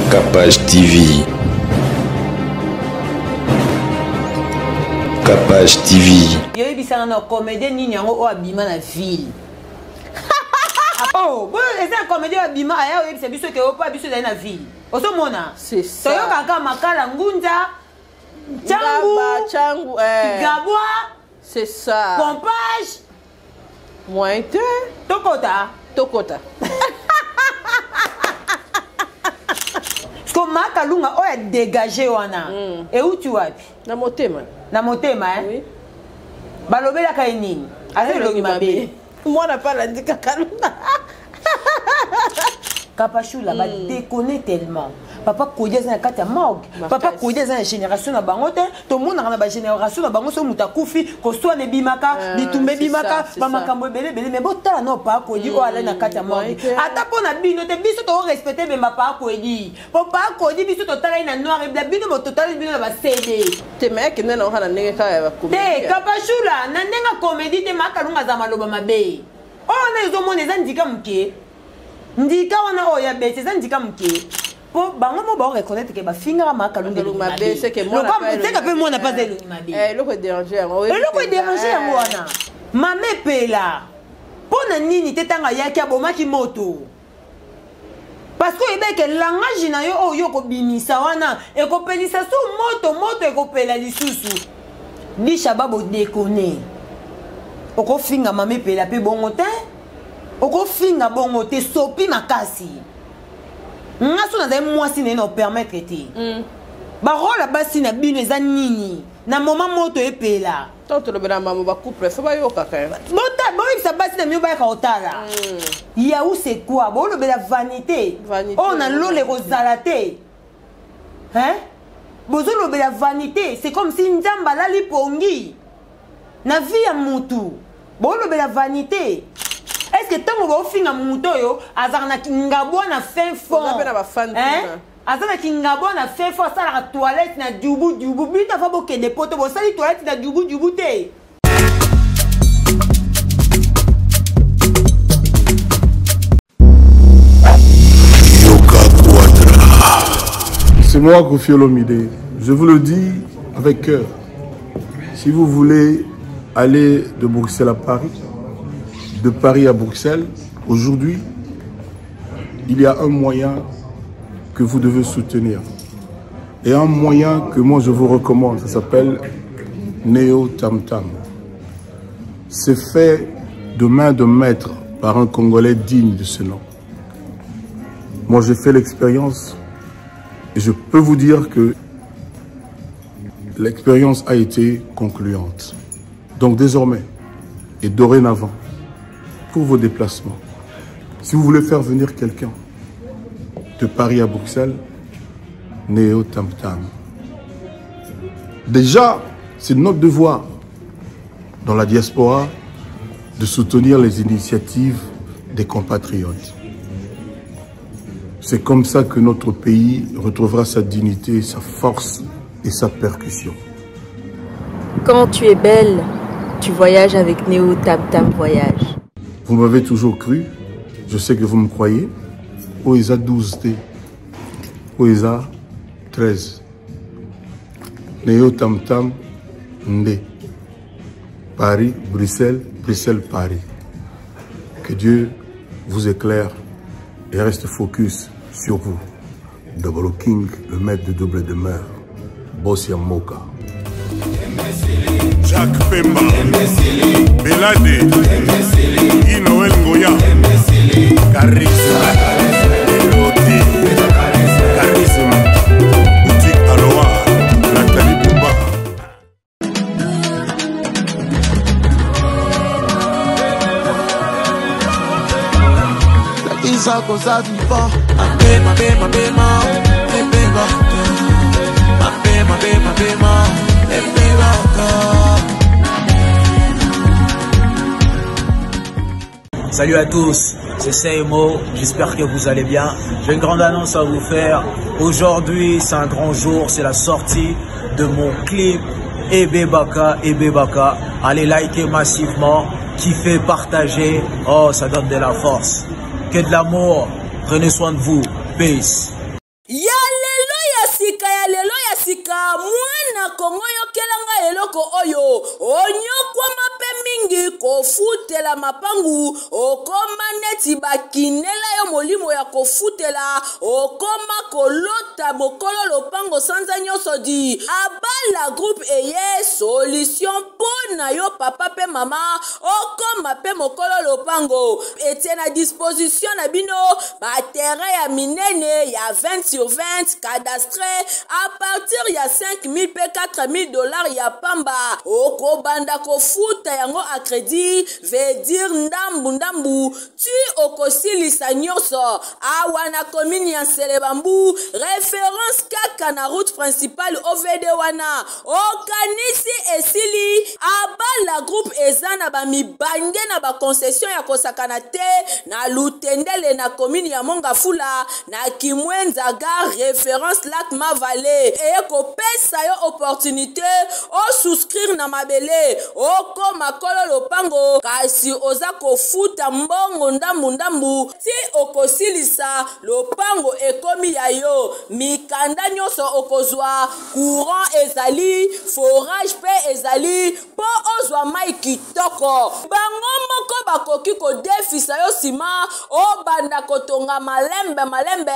Capage TV. Capage TV. yoyebisanga na comédien nini yango oyo abima na ville oh boyo eza comédien oyo abima aya oyebisa biso ke opa biso ezali na ville ozomona toyokaka makala ngunza changu eh. gabwa c'est ça pompage moyen te tokota tokota siko makalunga oyo adégage wana mm. euti wapi na motema na motema eh? oui. balobelaka ye nini aza elongi mabe mwana mpe alandi kakalunga kapashula mm. badekone tellement papa kodi aza na kati ya morgue papa kodi aza na génération na bango te tomonaka na bagénération na bango soki moto akufi koswana ebimaka ah, bitumba ebimaka bamakambo ebele ebele mai botala nao paa kodi oyo alai na kati ya morgue ata mpo na bino te biso tokorespecte bemba paa kodi mpo paa kodi biso totalaki na noir ebla bino bototalaki bino na bacd te me akende na oka na ndenge kaka ya bakomedi te kapashula na ndenge ya komedi te makalunga aza maloba mabe oyo wana ezomona eza ndika moke ndika wana oyo ya beti eza ndika moke mpo bango mo bao reconnaître ke bafingaka makalunga elongi mabe seka mpe mwana mpe aza elongi mabe eh, eloko ederange yango eloko ederange yango eh. wana mama epela mpo na nini te ntango ayaki abomaki moto parce que oyebaki ke langage na yo oyo okobimisa wana ekopelisa su moto moto ekopela lisusu bishaba bodekone okofinga mama epela mpe bongo te okofinga bongo te sopi makasi nga so nazali mwasi na ye na opermettre te mm. barole ya basi na bino eza nini na moma moto epela ntango tolobela mambo bacouple fo bayokaka boyebisa basi na bino bayaka kotala mm. yahoo c'est quoi bolobela vanité oyo na lola ekozala te hein bozolobela vanité c'est comme si nzambe alali pongi na vie ya mutu bolobela vanité est ce que ntango bofinga mutu oyo azalaka na ngabwa na fin fond aza na kingabwa na fin fond asalaka toilette na dubu dubu bino afa bokende poto bosali toilette na dubu dubu te C'est moi, Kofi Olomide. Je vous le dis avec cœur. Si vous voulez aller de Bruxelles à Paris, de Paris à Bruxelles, aujourd'hui, il y a un moyen que vous devez soutenir. Et un moyen que moi je vous recommande, ça s'appelle Neo Tam Tam. C'est fait de main de maître par un Congolais digne de ce nom. Moi, j'ai fait l'expérience et je peux vous dire que l'expérience a été concluante. Donc désormais et dorénavant, pour vos déplacements, si vous voulez faire venir quelqu'un de Paris à Bruxelles, Néo Tam Tam. Déjà, c'est notre devoir dans la diaspora de soutenir les initiatives des compatriotes. C'est comme ça que notre pays retrouvera sa dignité, sa force et sa percussion. Quand tu es belle, tu voyages avec Néo Tam Tam Voyage. Vous m'avez toujours cru, je sais que vous me croyez. Oesa 12T, Oesa 13. Néo Tam Tam Ndé. Paris, Bruxelles, Bruxelles, Paris. Que Dieu vous éclaire et reste focus sur vous. Double King, le maître de double demeure. Bossia Moka. Jacques Pemba, Belade, Inoël Ngoya, Charisme, Elote, Charisme, Boutique Aloha, Nathalie Bouba. Lakisa koza vivant mabe mabe mabe ma ebeba mabe mabe mabe ma ebebaka Salut à tous, c'est Seymo, j'espère que vous allez bien. J'ai une grande annonce à vous faire. Aujourd'hui, c'est un grand jour, c'est la sortie de mon clip Ebebaka, Ebebaka. Allez liker massivement, kiffer, partager. Oh, ça donne de la force. Que de l'amour, prenez soin de vous. Peace. Yeah! sika ya lelo ya sika mwana kongo yokela nga eloko oyo onyokwama mpe mingi kofutela mapangu okoma neti bakinela yo molimo ya kofutela okoma kolota mokolo lopango sanza nyonso di abala groupe eye solution mpo na yo papa mpe mama okoma mpe mokolo lopango etie na disposition na bino baterrain ya minene ya 20 sur 20 cadastre à partir ya 5000 mpe 4000 dollars ya pamba okobanda kofuta yango a crédit veut dire ndambu ndambu ti okosilisa nyonso awa na commune ya nselebambu référence kaka na route principale ovd wana okanisi esili abala groupe eza na bamibange na baconcession ya kosakana te na lutendele na commune ya mongafula na kimwenza gare référence lac mavale eye kopesa yo opportunité osouscrire na mabele okoma kolo lopango kasi oza kofuta mbongo ndambu ndambu ti okosilisa lopango ekomi ya yo mikanda nyonso okozwa courant ezali forage mpe ezali mpo ozwa mai kitoko bango moko bakoki kodefisa yo nsima obanda kotonga malembe malembe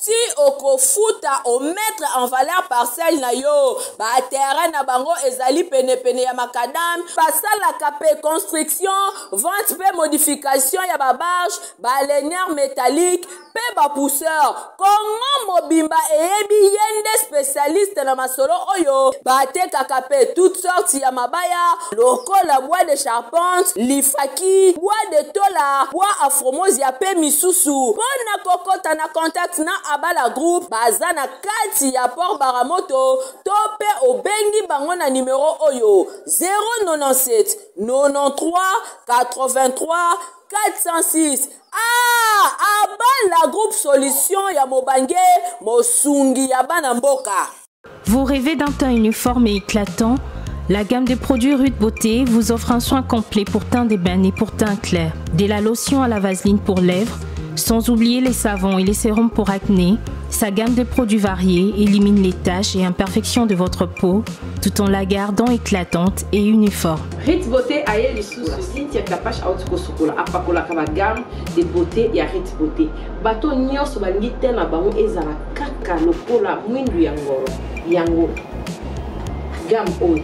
ti okofuta omettre en valeur parcelle na yo baterrain na bango ezali penepene ya makadam basalaka mpe construction vente mpe modification ya babarge balenière métallique mpe bapousseur kongo mobimba eyebi ye nde spécialiste na masolo oyo batekaka mpe toute sorte ya mabaya lokola bois de charpente lifaki bois de tola bois afromosia mpe misusu mpo na kokota na contact na abala groupe baza na kati ya port baramoto to mpe obengi bango na nimero oyo 097 93 83 406 ah abala groupe solution ya mobange mosungi ya bana mboka. Vous rêvez d'un teint uniforme et éclatant? La gamme de produits Rude Beauté vous offre un soin complet pour teint d'ébène et pour teint clair. De la lotion à la vaseline pour lèvres, sans oublier les savons et les sérums pour acné, sa gamme de produits variés élimine les taches et imperfections de votre peau tout en la gardant éclatante et uniforme. Rit Beauté aye lisusu Cynthia Kapash auti kosukola apakolaka ba gamme de beauté ya Rit Beauté. Bato nyonso balingi te na bango ezala kaka lokola mwindu ya ngolo yango gamme oyo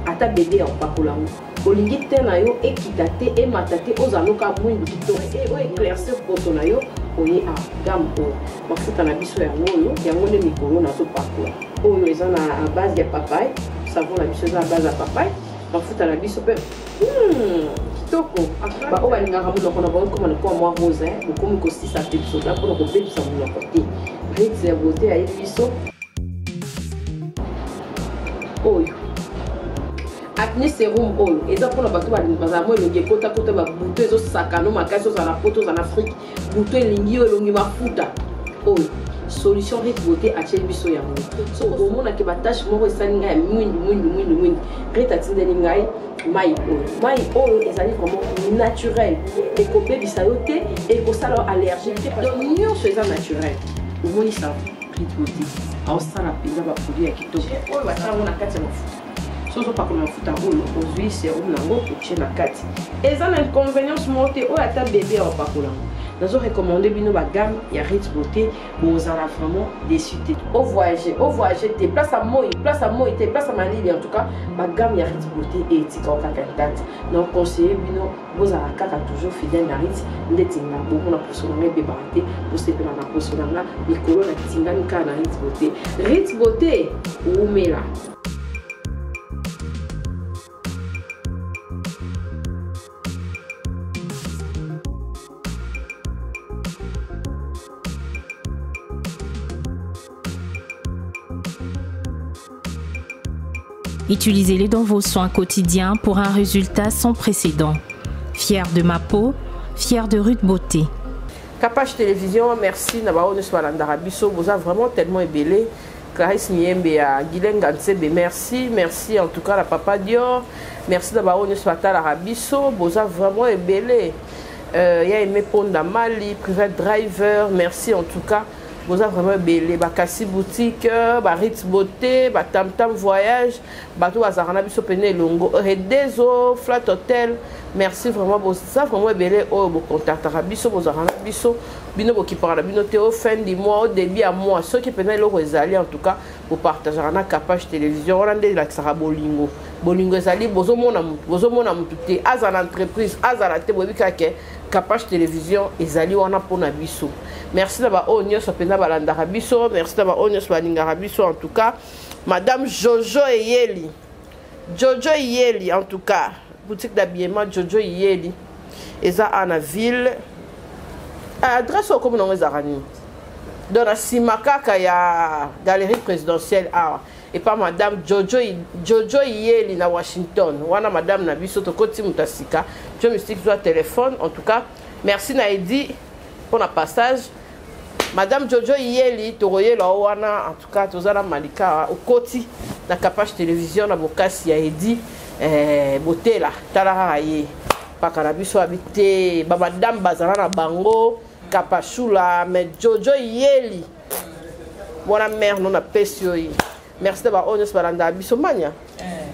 ata bebe ya kopakola yango olingi te na yo ekita te emata te ozala loka mwindu kitoko e oyo éclaircir poso na yo oye a gamme oyo mafuta na biso yango oyo yango nde mikolo nazopakola oyo eza na base ya papaye savon na biso eza na base ya papaye mafuta na biso mpe kitoko baoyo balingaka monoko na bango ekoma lokola mwa rose bokomi kosisa mpe bisoda mpona kobebisa monoko te rit ya beauté ayebi biso oyo acne serum oyo eza mpona bato bazala mwa elongi ekotakota babuto ezosakano makasi ozala na poto ozala na afrike buto elingi yo elongi mafuta oyo solution rit beauté atieli biso yango so omonake batache moko esali ngai ya mwindu mwindu mwindu mwindu rit atindeli ngai mai oyo mai oyo ezali vraiment naturel ekobebisa yo te ekosala yo allergie te donc nyonso eza naturel omoni sa rit beauté aosala mpenza baproduit ya kitoko oyo batia yango na kati ya mafuta so ozopakola mafuta oyo ozwi serum na yango otie na kati eza na inconvenience moko te oyo ata bebe ya opakola yango nazo recommande bino bagamme ya rit beauté bozala vraiment déçu te ovoyage ovoyage te place ya moi place ya moi te place ya malili en tout cas bagamme ya rit beauté etikao kaka intact na conseille bino bozala kaka toujours fidèle na rit ndeti nga bomona poso na nga ebebaka te bosepela na poso na nga mikolo natingami kaka na rit beauté rit beauté wumela. Utilisez-les dans vos soins quotidiens pour un résultat sans précédent. Fier de ma peau, fier de Ruth Beauté. Kapash Télévision, merci na baoyo nyonso balandaka biso, boza vraiment tellement ebele. Clarisse Miyembe ya Guylaine Gansebe, merci, merci en tout cas na Papa Dior, merci na baoyo nyonso batalaka biso, boza vraiment ebele. Ya Aimé Ponda Mali, Private Driver, merci en tout cas. Boza vraiment ebele, bakasi boutique, barit beauté, batamtam voyage, bato bazalaka na biso pene elongo, Redezo Flat Hotel. Merci vraiment, boza vraiment ebele oyo bocontactaka biso, bozalaka na biso, bino bokipaka na bino te au fin du mois, au début ya mois, soki mpenza eloko ezali, en tout cas bopartageaka na Capage Télévision. Wana nde elakisaka bolingo. Bolingo ezali, bozomona motu, bozomona motu te, azala entreprise, azala te, boyebi kaka Capage Télévision ezali wana mpona biso. Merci na baoyo nyonso mpenza balandaka biso, merci na baoyo nyonso balingaka biso. En tout cas, madame Jojo Eyeli, Jojo Eyeli, en tout cas boutique d'habillement Jojo Eyeli eza a na ville. Adresse oyo komi nango ezalaka nini? Donc na nsima kaka ya galerie présidentielle awa, epa madame Jojo, Jojo Iyeli na Washington wana, madame na biso. Tokoti moto ya sika, Jo Mystique, zwa téléphone. En tout cas, merci na Edi mpona passage. Madame Jojo Iyeli, tokoyela o wana. En tout cas, toza na Malika, okoti na Capage Télévision na bokasi ya Edi, botela tala kaka ye paka na biso abi te, bamadame bazala na bango Kapashula. Mais Jojo Iyeli wana, mare no napesi yo ye. Merci na baoyo nyonso balandaka biso. Mania,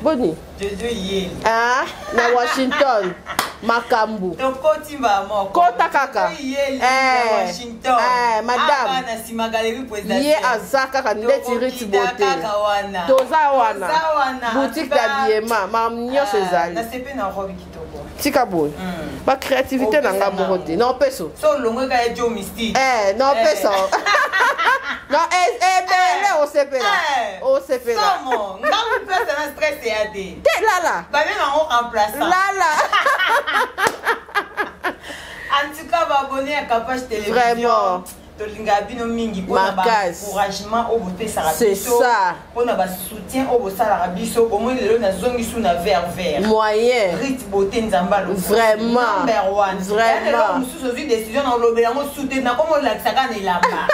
boni? Jojo Iyeli. Ah, na Washington makambo. Tokoti mbala moko. Kota kaka. Jojo Iyeli na Washington. Madame. Awa na nsima galerie présidentielle. Ye aza kaka ndeti riti Tokokita bote. kaka wana. Toza wana. Toza wana. Boutique En tout cas, d'habillement, makambo nyonso ezali. Nasepe na robe kitoko. Tika boye, bacréativité na nga moko te, na opeso. So olongwe kaka ye Jo Mystique. Na opesa non, ebele osepela, osepela. Somo ngambu place na stress ya te. Te lala. Babenga yango remplaçant. Lala. En tout cas, baabonné ya Capage Télévision, Vraiment. tolingaka bino mingi mpona Makasi. baencouragement oyo bopesaka C'est biso, ça. mpona basoutien oyo bosalaka biso. Bomoi lelo nazongi su na vert vert. Moyen. Rit beauté, Nzambe alobi. Vraiment. Number one. Vraiment. Lelo mosusu ozwi décision na olobela yango su te, nakoma olakisaka na elamba.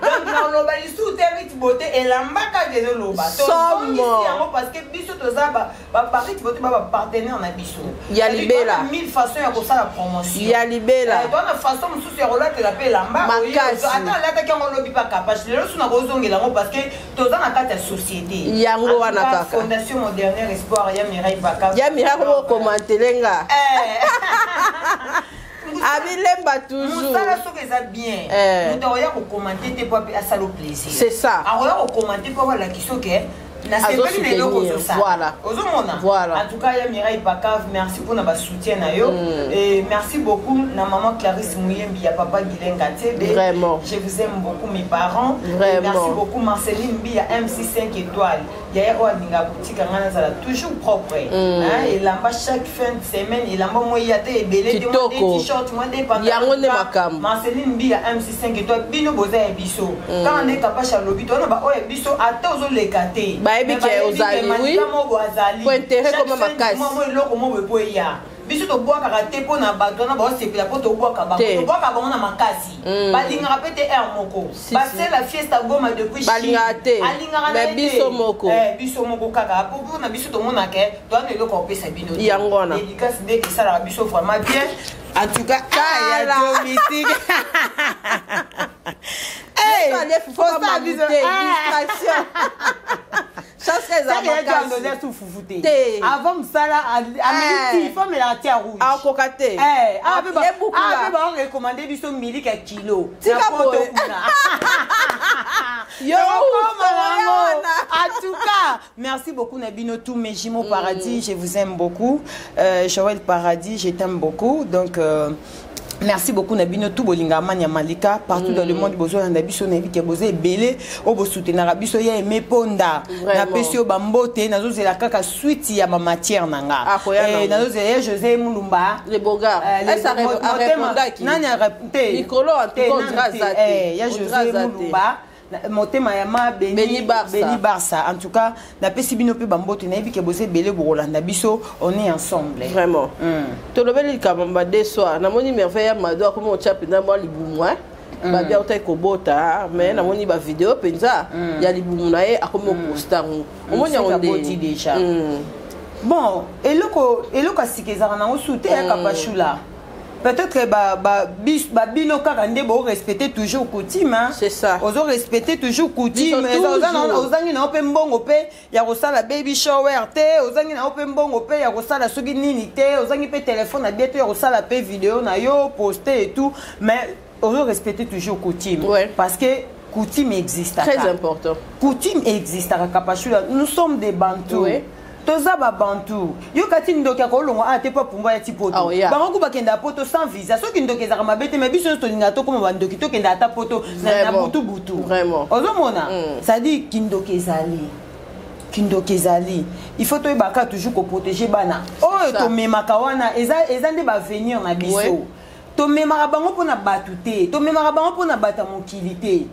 Donc na oloba lisusu te, rit beauté elamba kaka ezoloba. Somo. Tozongisi yango parce que biso toza barit beauté, ba bapartenaire na biso. Ya libela. Mille façon ya kosala promotion. Ya libela. Toza na façon mosusu ya kolatela mpe elamba. Makasi. Ata alataki yango olobi pa Kapage, lelo su na kozongela yango parce que toza na kati ya société. Yango wana En tout cas, kaka. Fondation Moderne Espoir ya Mireille Baka. Ya Mireille okomantele nga abilemba toujours. Mosala soki eza bien, moto akoya kokomante te po ape asala o plaisir. C'est ça. Akoya kokomante mpo alakisa oke nasepeli na eloko Azosoutenir, ozosala. voilà. Ozomona. Voilà. En tout cas, ya Mireille Pakav, merci mpona basoutien na yo. Et merci beaucoup na maman Clarisse Muyembi ya papa Gilenga Tebe. Vraiment. Je vous aime beaucoup, mes parents. Et Vraiment. merci beaucoup Marceline Mbi ya MC 5 étoiles, yaya oyo alingaka boutique yanga nazala toujours propre. Hein, elamba chaque fin de semaine, elamba moi ya te ebele te, mwa Kitoko. de t-shirt, mwa de pantalon. Yango nde makambo. Marceline Mbi ya MC 5 étoiles, bino boza ya biso. Kaka nde Kapasha alobi, towana baoyo ya biso, ata ozoleka te, Bayebi Mais ke bayebi ozali, ke oui. Malika moko azali. Po intérêt Chaque koma fin du makasi. mois, mwa eloko mo boye po eya biso, tobwakaka te mpo na bato wana baosepela mpo tobwaka bango. Te. Tobwaka bango na makasi. Balingaka mpe te aire moko. Si, Basela fiesta Goma depuis Chine. Balingaka te. Alingaka na Mais ye te. biso moko. Biso moko kaka po mpona biso tomonaka towana eloko kopesa bino te. Yango wana. Dédicace nde esalaka biso vraiment bien. En tout cas, ah, ya Tala. Jo Mystique. Hey, Biso alie fufu kosala kama biso- te, Ah. distraction. Chance eza Saka ya makasi. Andoni asu fufu te. Te. Avant mosala ameli ti fo amelaka ti ya rouge. Akoka te. Awa mpe Ye bukula. awa mpe baorekomande biso miliki ya kilo. Tika Na poto boye. kuna. Yo, Tokoma wana. nango. En tout cas, merci beaucoup Nabino, tous mes jumeaux paradis, je vous aime beaucoup. Joël Paradis, je t'aime beaucoup. Donc merci beaucoup Nabino tout bolinga mania Malika partout dans le monde, bozolanda biso, nayebi ke boza ebele oyo bosoutenaka biso ya aime ponda. Vraiment. Napesi yo bambote, nazozela kaka suite ya bamatière na nga. Akoya nango. Nazozela ye José Mulumba. Le Bogart. Est-ce arépondaki? Nani te. Mikolo, en tout Te, cas, on nani dira te. za te. Ya On dira José za te. Mulumba, motema ya ma Beni, Beni Barça. Beni Barça. En tout cas, napesi bino mpe bambote, nayebi ke boza ebele bokolanda biso, on est ensemble. Vraiment. Tolobeli likambo ba soir, namoni Merveille ya Mado akomi otya mpenza mwa libumu, babi autaki kobota, mais namoni bavideo mpenza ya libumu na ye, akomi oposta yango. Omoni yango Seka boti nde déjà. Bon, eloko eloko ya sika ezalaka nango su te, yaka pashula. Peut-être babino kaka nde borespecte toujours coutume, hein. C'est ça. Ozo respecte toujours coutume. Biso toujours. Ozangi na yo mpe mbongo mpe ya kosala baby shower te, ozangi na yo mpe mbongo mpe ya kosala soki nini te, ozangi mpe telefone na bie te ya kosala mpe video na yo poste et tout, mais ozo respecte toujours coutume. Parce que coutume existaka. Très important. Coutume existaka, Kapashula. Nous sommes des Bantous. Toza babantu. Yo kati ndoki akolongwa a te mpo apumbwa ya ti poto. Oh, yeah. Bango ku bakenda poto sans visa. Soki ndoki ezalaka mabe te, mais biso nyonso tolingaka tokóma bandoki, tokenda ata poto na butu butu. Ozomona, c'est-à-dire kindoki ezali, kindoki ezali. Il faut toyebaka toujours koprotéger bana oyo tomemaka wana. Eza nde baavenir na biso. Tomemaka bango mpona bato te, tomemaka bango mpona bato ya mokili te.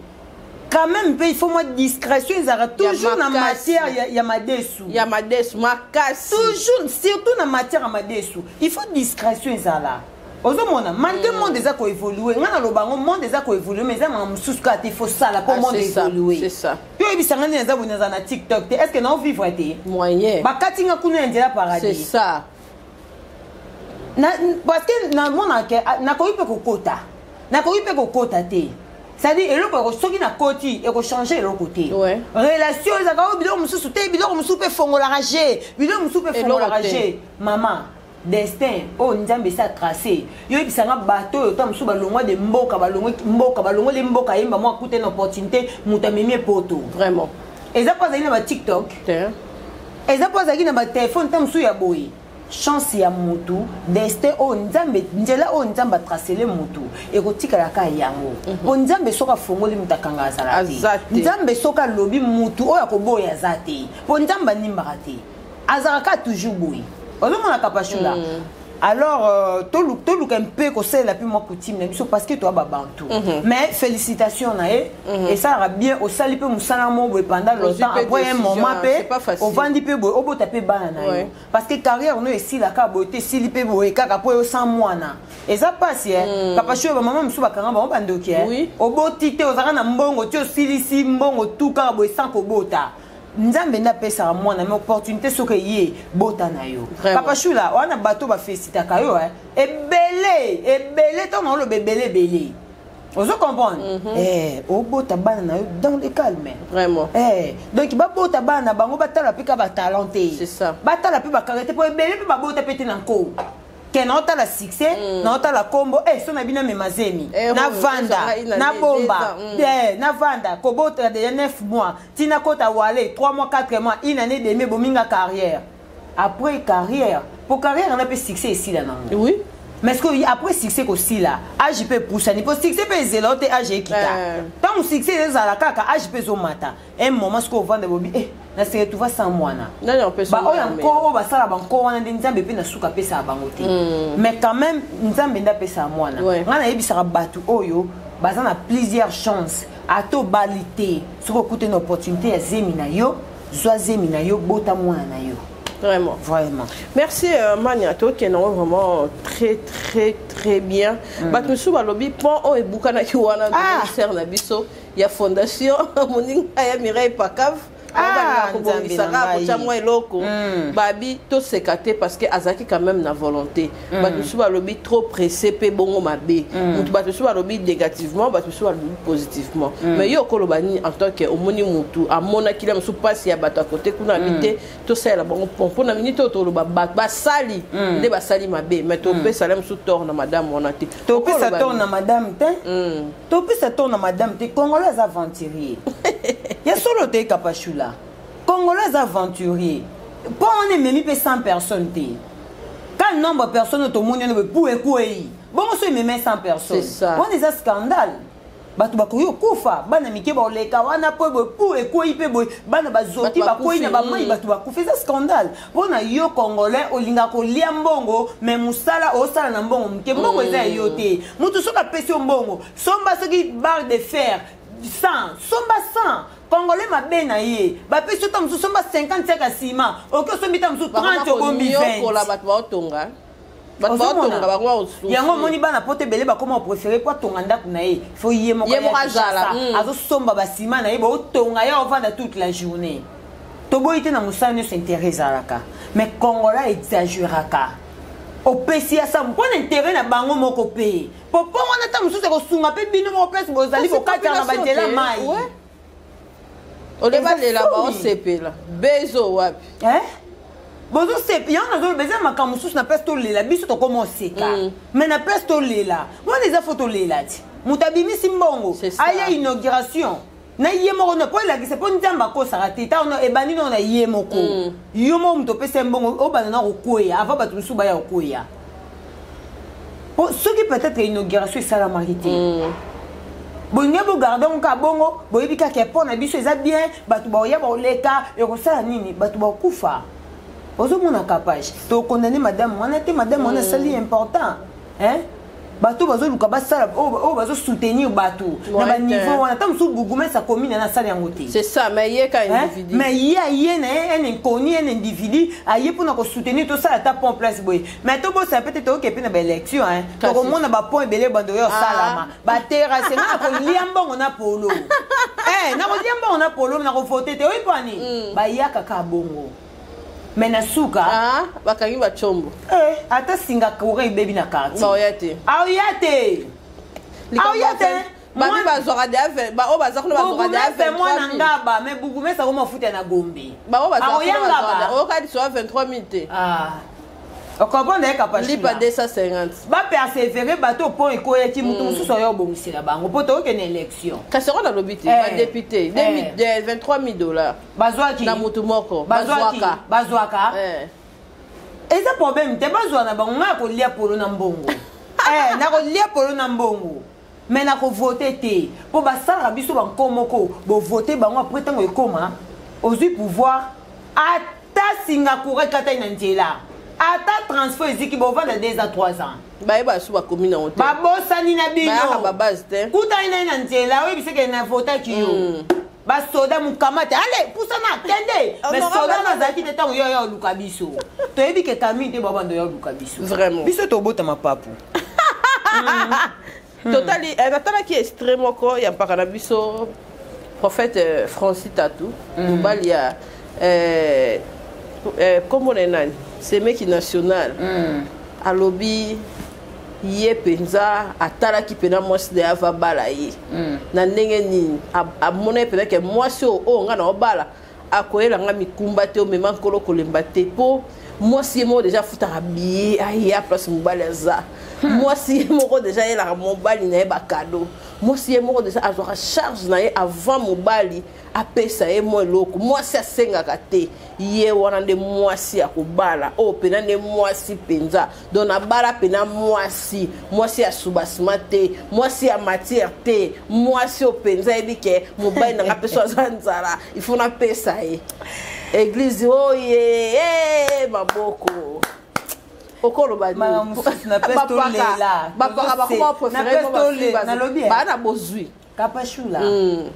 Quand même mpe il faut mwa discrétion ezalaka toujours na matière ya madesu. Ya madesu makasi. Toujours, surtout na matière ya madesu, il faut discrétion ezala. Ozomona, malgré monde eza koévolue, ngai naloba yango, monde eza koévolue, mais eza makambo mosusu kaka te faut sala mpo monde évolue. C'est ça. Yo oyebisanga nde naza boye, naza na TikTok te, est ce que naovivre te? Moyen. Bakati nga kuna ya nzela paradis. C'est ça. Parce que namonaka nakoki mpe kokota, nakoki mpe kokota te. C'est-à-dire eloko soki nakoti ekochange eloko te. Relation ezalaka oyo, biloko mosusu te, biloko mosusu mpe efongolaka je, biloko mosusu mpe efongolaka je. Mama, destin oyo Nzambe esi atrace, yo oyebisanga bato oyo ta mosusu balongwa de mboka, balongwe mboka, balongoli mboka, yemba mwa akute na opportunité, moto amemi epoto. Eza mpo azalaki na baTikTok, eza mpo azalaki na batelefone ta mosusu ya boye. Chance ya mutu, destin oyo Nzambe, nzela oyo Nzambe atracele mutu ekotikalaka yango. Mpo Nzambe soki afongoli, mutu akanga azala te. Nzambe soki alobi, mutu oyo akoboya aza te, mpo Nzambe animbaka te, azalaka toujours boye. Ozomona, Kapashula? Alors toluka mpe kosalela mpe mwa coutume na biso, parce que toya babantu. Mais félicitation na ye, esalaka bien. Osali mpe mosala moko boye pendant longtemps, après un moment mpe ovandi mpe boye, obota mpe bana na yo, parce que carrière no esilaka boye te, esili mpe boye kaka mpo oyo mwana eza mpasi. Kapashu oyo, bamama mosusu bakanga bango bandoki. Oboti te, ozalaka na mbongo ti osilisi mbongo tu kaka boye sans kobota. Nzambe nde apesaka mwana, mais opportunité soki eye, bota na yo. Kapashula wana, bato bafélicitaka yo ebele ebele. Ntango naoloba ebele ebele, ozo comprendre? Obota bana na yo dans le calme. Donc babota bana na bango, batala mpe ka batalent te, batala mpe bakanga te, mpo ebele mpe babota mpe te na nko ke naotala succès, naotala kombo so na bino amema zemi, navanda, nabomba, navanda kobota déjà 9 mois, ntina kota wale 3 mois, 4 mois, une année demi, ebominga carrière. Après carrière, po carrière na mpe succès esila nango. Mais ce que après succès kosila, age mpe epusani, mpo succès mpe ezela o te, age ekita. Ntango succès ezala kaka, age mpe ezomata. Un moment soki ovanda bobi na se retrouva sans mwana, baoyo nko oyo basala banko wana nde Nzambe mpe na suka apesaka bango te. Mais quand même Nzambe nde apesaka mwana. Ngai nayebisaka bato oyo baza na plusieurs chances, ata obali te, soki okute na opportunité ya zemi na yo, zwa zemi na yo, bota mwana na yo. Vraiment. Vraiment. Merci Mania, tokende vraiment très très très bien. Bato mosusu balobi pont oyo ebukanaki wana, ministère na biso ya fondation, moninga ya Mireille Pakav, kobongisaka, kotya mwa eloko. Babi toseka te, parce que azalaki quand même na volonté. Bato mosusu balobi trop pressé mpe bongo mabe motu. Bato mosusu balobi négativement, bato mosusu balobi positivement. Mais yo okoloba nini en tant que omoni motu amonaki na mosusu mpasi ya bato akote kuna? Abi te, tosalela bango pont mpona minute oyo toloba bato basali nde basali mabe, mais topesala mosusu tort na madame wana te. Topesa tort na madame te, topesa tort na madame te. Congolais aza aventurier ya solo te, Kapashula. Congolais aza aventurier. Mpo wana ememi mpe 100 personnes te, ka nombre personne tomoni wana boye ekwei bongo, so ememi 100 personnes, wana eza scandale. Bato bakoki kokufa, bana mike baoleka wana mpo boye pu ekwei mpe boye, bana bazoki, bakwei na bamai, bato bakufa, eza scandale. Mpo na yo Congolais olingaka kolia mbongo, mais mosala osala na mbongo moke, mbongo eza ya yo te. Motu soki apesi yo mbongo, somba soki barre de fer 100, somba 100. Congolais mabe na ye, bapesi yo ta mosusu, somba 50 saka nsima oki osombi ta mosusu 30, obombi 20. Bato baotonga, bato baotonga bango. Yango omoni bana poto ebele bakoma opréféré po atonga ndako na ye, fo ye moko azosomba basima na ye, baotonga ye, ovanda toute la journée. Toboyi te, na mosala nyonso intérêt ezalaka, mais Congolais exagéraka. Opesi ya samu mpo na intérêt na bango moko mpe po mpo wana ata mosusu ekosunga mpe bino moko place bozali bokataka na banzela mai. Ole balela, baosepela bezo wapi? Bozosepa yango, nazoloba eza makambo mosusu na place tolela, biso tokoma oseka. Mais na place tolela wana, eza fo tolela ti moto abimisi mbongo aya inauguration na ye moko na mpo elakisa mpo Nzambe akosaka te. Ntango ebandi nao na ye moko, yo moko moto opesa ye mbongo, obanda na kokweya avant bato mosusu baya kokweya. Po soki peut-être inauguration esalamaki te, bolingi bogarde yango kaka bongo, boyebi kaka mpo na biso eza bien, bato baoya baoleka, ekosala nini? Bato bakokufa. Ozomona capage, tokondane madame wana te. Madame wana asali important, hein? Bato bazoluka basala oyo bazosoutenir bato na baniveau wana, ta mosusu bourgmestre akomi na asala yango te. C'est ça, mais ye ka individu. Mais ye aye na ye un inconnu, un individu aye mpona kosoutenir, tosala ata pont place boye. Mais tobosana pe te, toyoke mpe na baélection, tokomona bapont ebele bando oyo osalama, baterrasse. Nga nakolia mbongo na polo, nakolia mbongo na polo, nakovote te. Oyi mpani bayaka kaka bongo, mais na suka ah, bakangi bacombo. Eh, ata singa courant ebebi na quartier. Baoya te. Aoya te, aoya te. Babi bazwaka deya, oyo baza kuna bazwaka deya. Mwana ngaba, mais bourgmestre akoma ofuta na Gombe. Bango bazwaka, oyoka liso ya 23 000 te. Ocomprendre ye? Lipa 250. Bapersévéré bato mpo ekoyaki moto mosusu oyo obongisela bango mpo tookende élection. Kasi yango nalobi te, badéputé 23 000 $ Bazwaki. Na motu moko. Bazwaka, bazwaka, eza problème te, bazwa na bango. Ngai kolia polo na mbongo, nakolia polo na mbongo, mais nakovote te, mpo basalaka biso banko moko. Bovote bango, après ntango ekóma ozwi pouvoir, ata singa courant ekatai na nzela, ata transfert eziki, bovanda 2 ans, 3 ans. Bayeba su bakomi nango te. Babosani na bino. Babase te. Kutani na ye na nzela, oyebiseke navotaki yo. Basoda mokama te, ale pusana kende. Mais soda nazalaki te ntango yo ya oluka biso. Toyebi ke kami te, babando ya oluka biso. Vraiment. Biso tobotama papu. Totali, natalaki extrait moko ya mpaka na biso prophète Francis Tatu, mobali ya nkombo na ye nani, semeki national. Alobi ye mpenza atalaki mpena mwasi na ye ava bala ye na ndenge nini. Amona ye mpenza ke mwasi oyo, oyo ngai na obala, akoyela nga mikumba te, omema nkolo kolemba te, mpo mwasi ye moko deja afutaka billet aya place mobali aza. Mwasi ye moko deja ayelaka mobali na ye bacadeau. Mwasi ye moko deja azwaka charge na ye avant mobali apesa ye mwa eloko. Mwasi asengaka te. Ye wana nde mwasi ya kobala oyo mpena nde mwasi mpenza. Donc nabala mpena mwasi, mwasi ya soubassement te, mwasi ya matière te, mwasi oyo mpenza ayebi ke mobali na nga mpe so aza nzala, il faut napesa ye. Église oye, eh, maboko okoloba. Bapaka bakoma préféré baa na bozwi. Kapashula,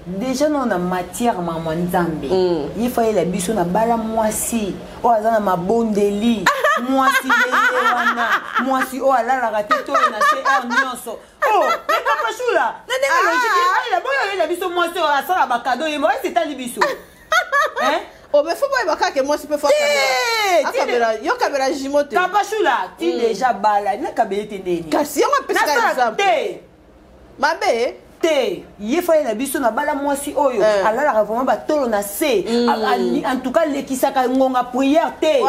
déjà no na matière mama Nzambe, ye fa yela biso na bala mwasi oyo aza na mabondeli, mwasi ndenge wana, mwasi oyo alalaka te to na se heure nyonso. Oh, mais Kapashula, na ndenge logique, ye fa yela boyo oyela biso mwasi oyo asala bacadeau ye mo ese etali biso. Oh, mais faut boyeba kaka mwasi mpe akabela yo, kabela jimo te. Kapashula, ti déjà bala nakabeli te ndeni. Kasi yango apesaka exemple. Te. Mabe. Te, ye fa ye na biso na bala mwasi oyo alalaka vraiment batolo na se, en tout cas lekisaka ngonga prière te. Po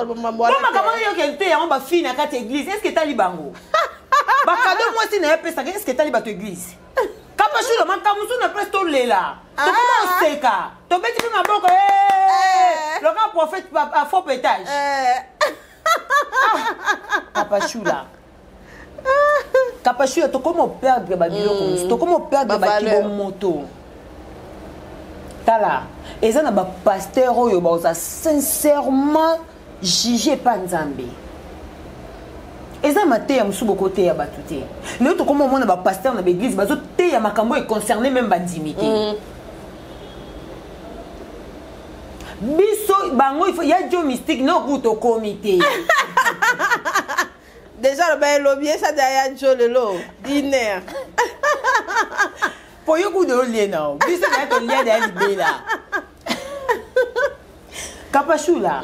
makambo wana yokende te, yango bafille na kati ya église, est ce que etali bango bacadeau mwasi na ye apesaka? Est ce que etali bato église? Kapashula, makambo mosusu na place tolela, tokoma oseka, tobeti mpe maboko loka prophète afaux pétage. Kapashula, Kapashula, tokoma operdre babiloko mosusu, tokoma operdre bakibomoto. Tala, eza na bapasteur oyo baoza sincèrement juge epa Nzambe. Eza mateya mosusu bokoteya bato te. Lelo tokoma omona bapasteur na baeglise bazoteya makambo oyo econcerne même bandimi te. Biso bango ifo ya dio mystique noku tokomi te. Déjà loba elobi esa da ya jo lelo diner. Po yo kuda olie nao, biso daya tolia daya libela. Kapashula.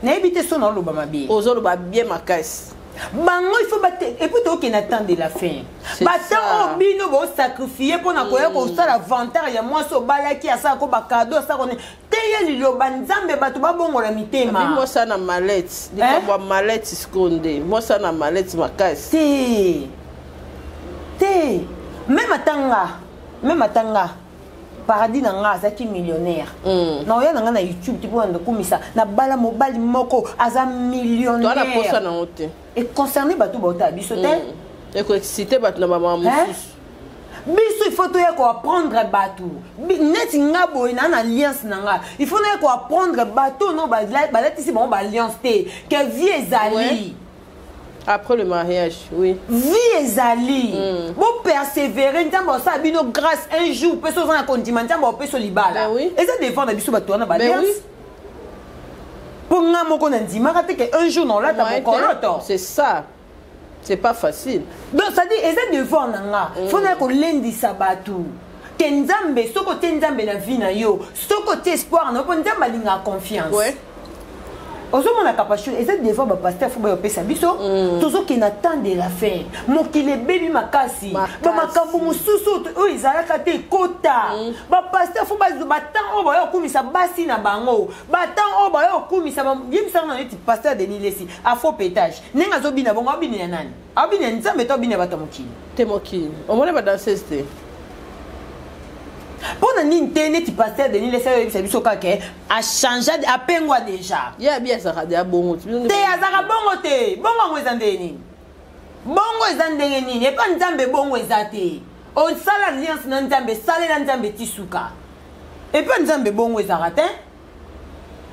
Nayebi te so naoloba mabe. Ozoloba bien makasi. Bango il faut bate et puis tokende na temps de la fin. Batemps oyo bino bosacrifie mpo na koya kosala vantard ya mwasi obalaki, asalako bacadeau, asalako nini, teya liloba Nzambe, bato babongola mitema. Abi mwasi na mallette, likambo ya mallette sikoyo nde mwasi na mallette makasi. Te te, même ata nga, même ata nga paradis na nga azalaki millionnaire, na oya na nga na YouTube te mpo na kumisa nabala mobali moko aza Toa na posa millionnaire. Nango te. Econcerne bato baotala biso te. Ekoexcite bato na bamama mosusu. Biso il faut toya koapprendre bato. Neti nga boye na alliance na nga, il faut naya koapprendre bato no balatisi bango baalliance te ke vie ezali. Ouais. Après le mariage, oui. Vie ezali, bopersévérer, Nzambe osala bino grâce un jour mpe so oza na kondima, Nzambe opesa libala. Ben oui. Eza devant na biso bato wana Ben baalliance. oui. Mpo nga moko na ndimaka te ke un jour naolata Ouais, mokoloto. c'est ça, c'est pas facile. Donc c'est-à-dire eza devoir na nga, faut naya kolendisa bato ke Nzambe, soki otie Nzambe na vie na yo, soki otie espoir na yo, mpo Nzambe alingaka confiance. Ozomona kapashu, eza devoir bapasteur faut bayopesa biso. Tozokende na temps de la fin, mokili ebebi makasi, bamakambo mosusu oyo ezalaka te ekota. Bapasteur faut batemps oyo baya kokumisa basi na bango, batemps oyo baya kokumisa yebisanga na neti pasteur Denis Lesi afo pétage, ndenge azobina bongo, abina nani? Abina Nzambe to abina bato ya mokili? Te, mokili. Omoni badanseuse te. Mpo na nini te neti pasteur Denis Lesi ayoyebisa biso kaka achange, apengwa déjà? Ye abi azalaka deya bongo. Te, azalaka bongo te. Bongo yango eza ndenge nini? Bongo eza ndenge nini? Epa Nzambe bongo eza te. Osala alliance na Nzambe, esalela Nzambe ti suka. Epa Nzambe bongo ezalaka te.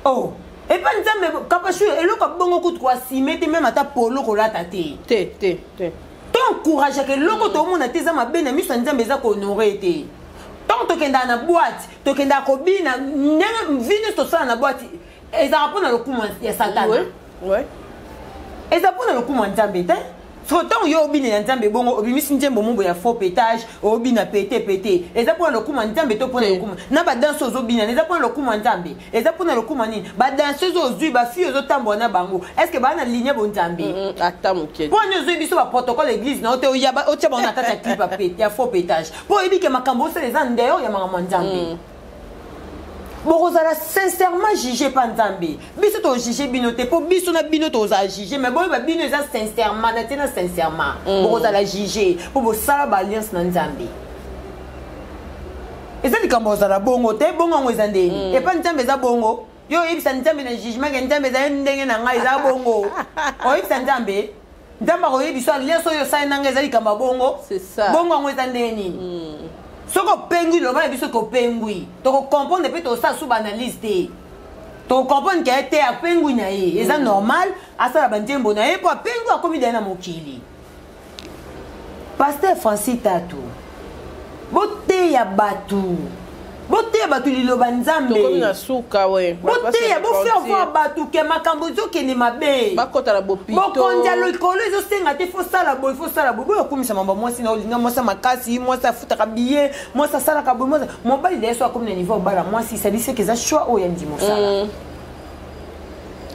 Oh, epa Nzambe kapashu eloko ya bongo kutu koasime te, même ata polo kolata te. Te, te, te. To encourageaka eloko toomona te eza mabe na miso ya Nzambe, eza kohonorer te. Ntango tokendaka na boîte, tokendaka kobina, ndenge vie nyonso tosala na boîte ezalaka mpona lokumu ya Satana, eza mpona lokumu ya Nzambe te. So ntango yo obinela Nzambe bongo, obimisi nzembo mombo ya faux pétage, obina pete pete, eza mpona lokumu ya Nzambe to mpona lokumu na badanse ozobina? Eza mpona lokumu ya Nzambe? Eza mpona lokumu ya nini? Badanseuse ozwi, bafille ozotambola na bango, est ce que baa na ligne bonzambe? Ata moke. Mpo ani ozwi biso baprotocole église na yo te, otia bango na kati ya clip ya faux pétage, mpo oyebi ke makambo osala eza ndeyo ya makambo ya Nzambe. Bokozala sincèrement juge pa Nzambe. Biso tojuge bino te, mpo biso na bino tozala juge, mais boyeba bino eza sincèrement na te na sincèrement bokozala juge mpo bosala baalliance na Nzambe. Eza likambo ozala bongo te. Bongo yango eza ndeni? Epa Nzambe eza bongo? Yo oyebisa Nzambe na jugement ke Nzambe ezali ndenge na ngai, eza bongo? Oyebisa Nzambe, Nzambe akoyebisa alliance oyo osali na ngai eza likambo ya bongo. Bongo yango eza ndenge nini? Soki opengwi, loba na biso kopengwi, tokocomprendre mpe tosala su baanalyse te. Tokocomprendre ke te, apengwi na ye, eza normal asala banzembo na ye mpo apengwi, akomi daye na mokili. Pasteur Francis Tatu, boteya bato, boteya bato liloba Nzambe. Tokomi na suka, we. Boteya, bofaire voir bato ke makambo ezokende mabe. Bakota na bopito. Bokonzi ya likolo ezosenga te fosala boye, fosala boye, boye okumisa mambo. Mwasi na olinga mwasi ya makasi, mwasi afutaka biye, mwasi asalaka boye, mwasi mobali daye so akomi na niveau obala mwasi, esalisi eke eza choix oyo ya ndima osala.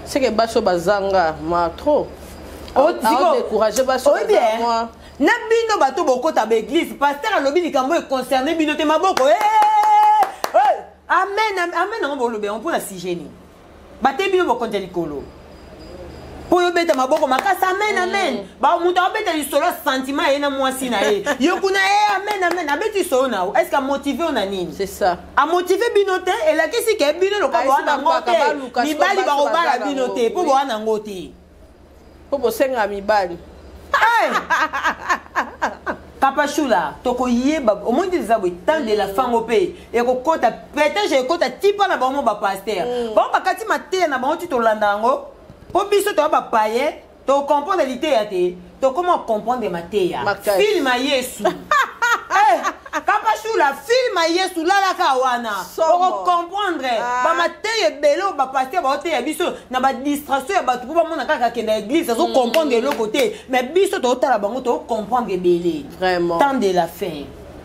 Seke basi oyo bazanga ma trop aodécourage basi oyo Oyebi, baza eh? mwa Na bino bato bokota baeglise, pasteur alobi likambo econcerne bino te, maboko, eh, eh, amen, amen. Yango bolobi yango mpona sujet nini? Bate bino bokonza likolo mpo oyo obeta maboko makasi, amen, amen. Moto abeta lisolo ya sentiment ye na mwasi na ye, yo kuna e amen, amen. Abeti lisolo na yo, est ce que amotive yo na nini? C'est ça. Amotive bino te, elakisi ke bino lokola Ayesi boa nango bampaka, te, baluka, sikoyo mibali basi bakobala baza bino nango. te mpo boa nango te. Mpo bosenga mibali. Kapashula, tokoyeba omoni te eza boye, temps de la fin ngo mpe ekokota, peut-être ekota ti mpa na bango bapasteur, bango bakati mateya na bango ti tolanda yango, mpo biso toya bapaye, tocomprendre liteya te, tokoma comprendre mateya. Makasi. Film ya Yesu. Eh, Kapashula, film ya Yesu lalaka wana. Somo. Okocomprendre bamateya ebele oyo bapasteur baoteya biso na badistraction ya bato, mpo bamona kaka akenda église, azocomprendre eloko te, mais biso totala bango, tocomprendre ebele. Vraiment. Temps de la fin.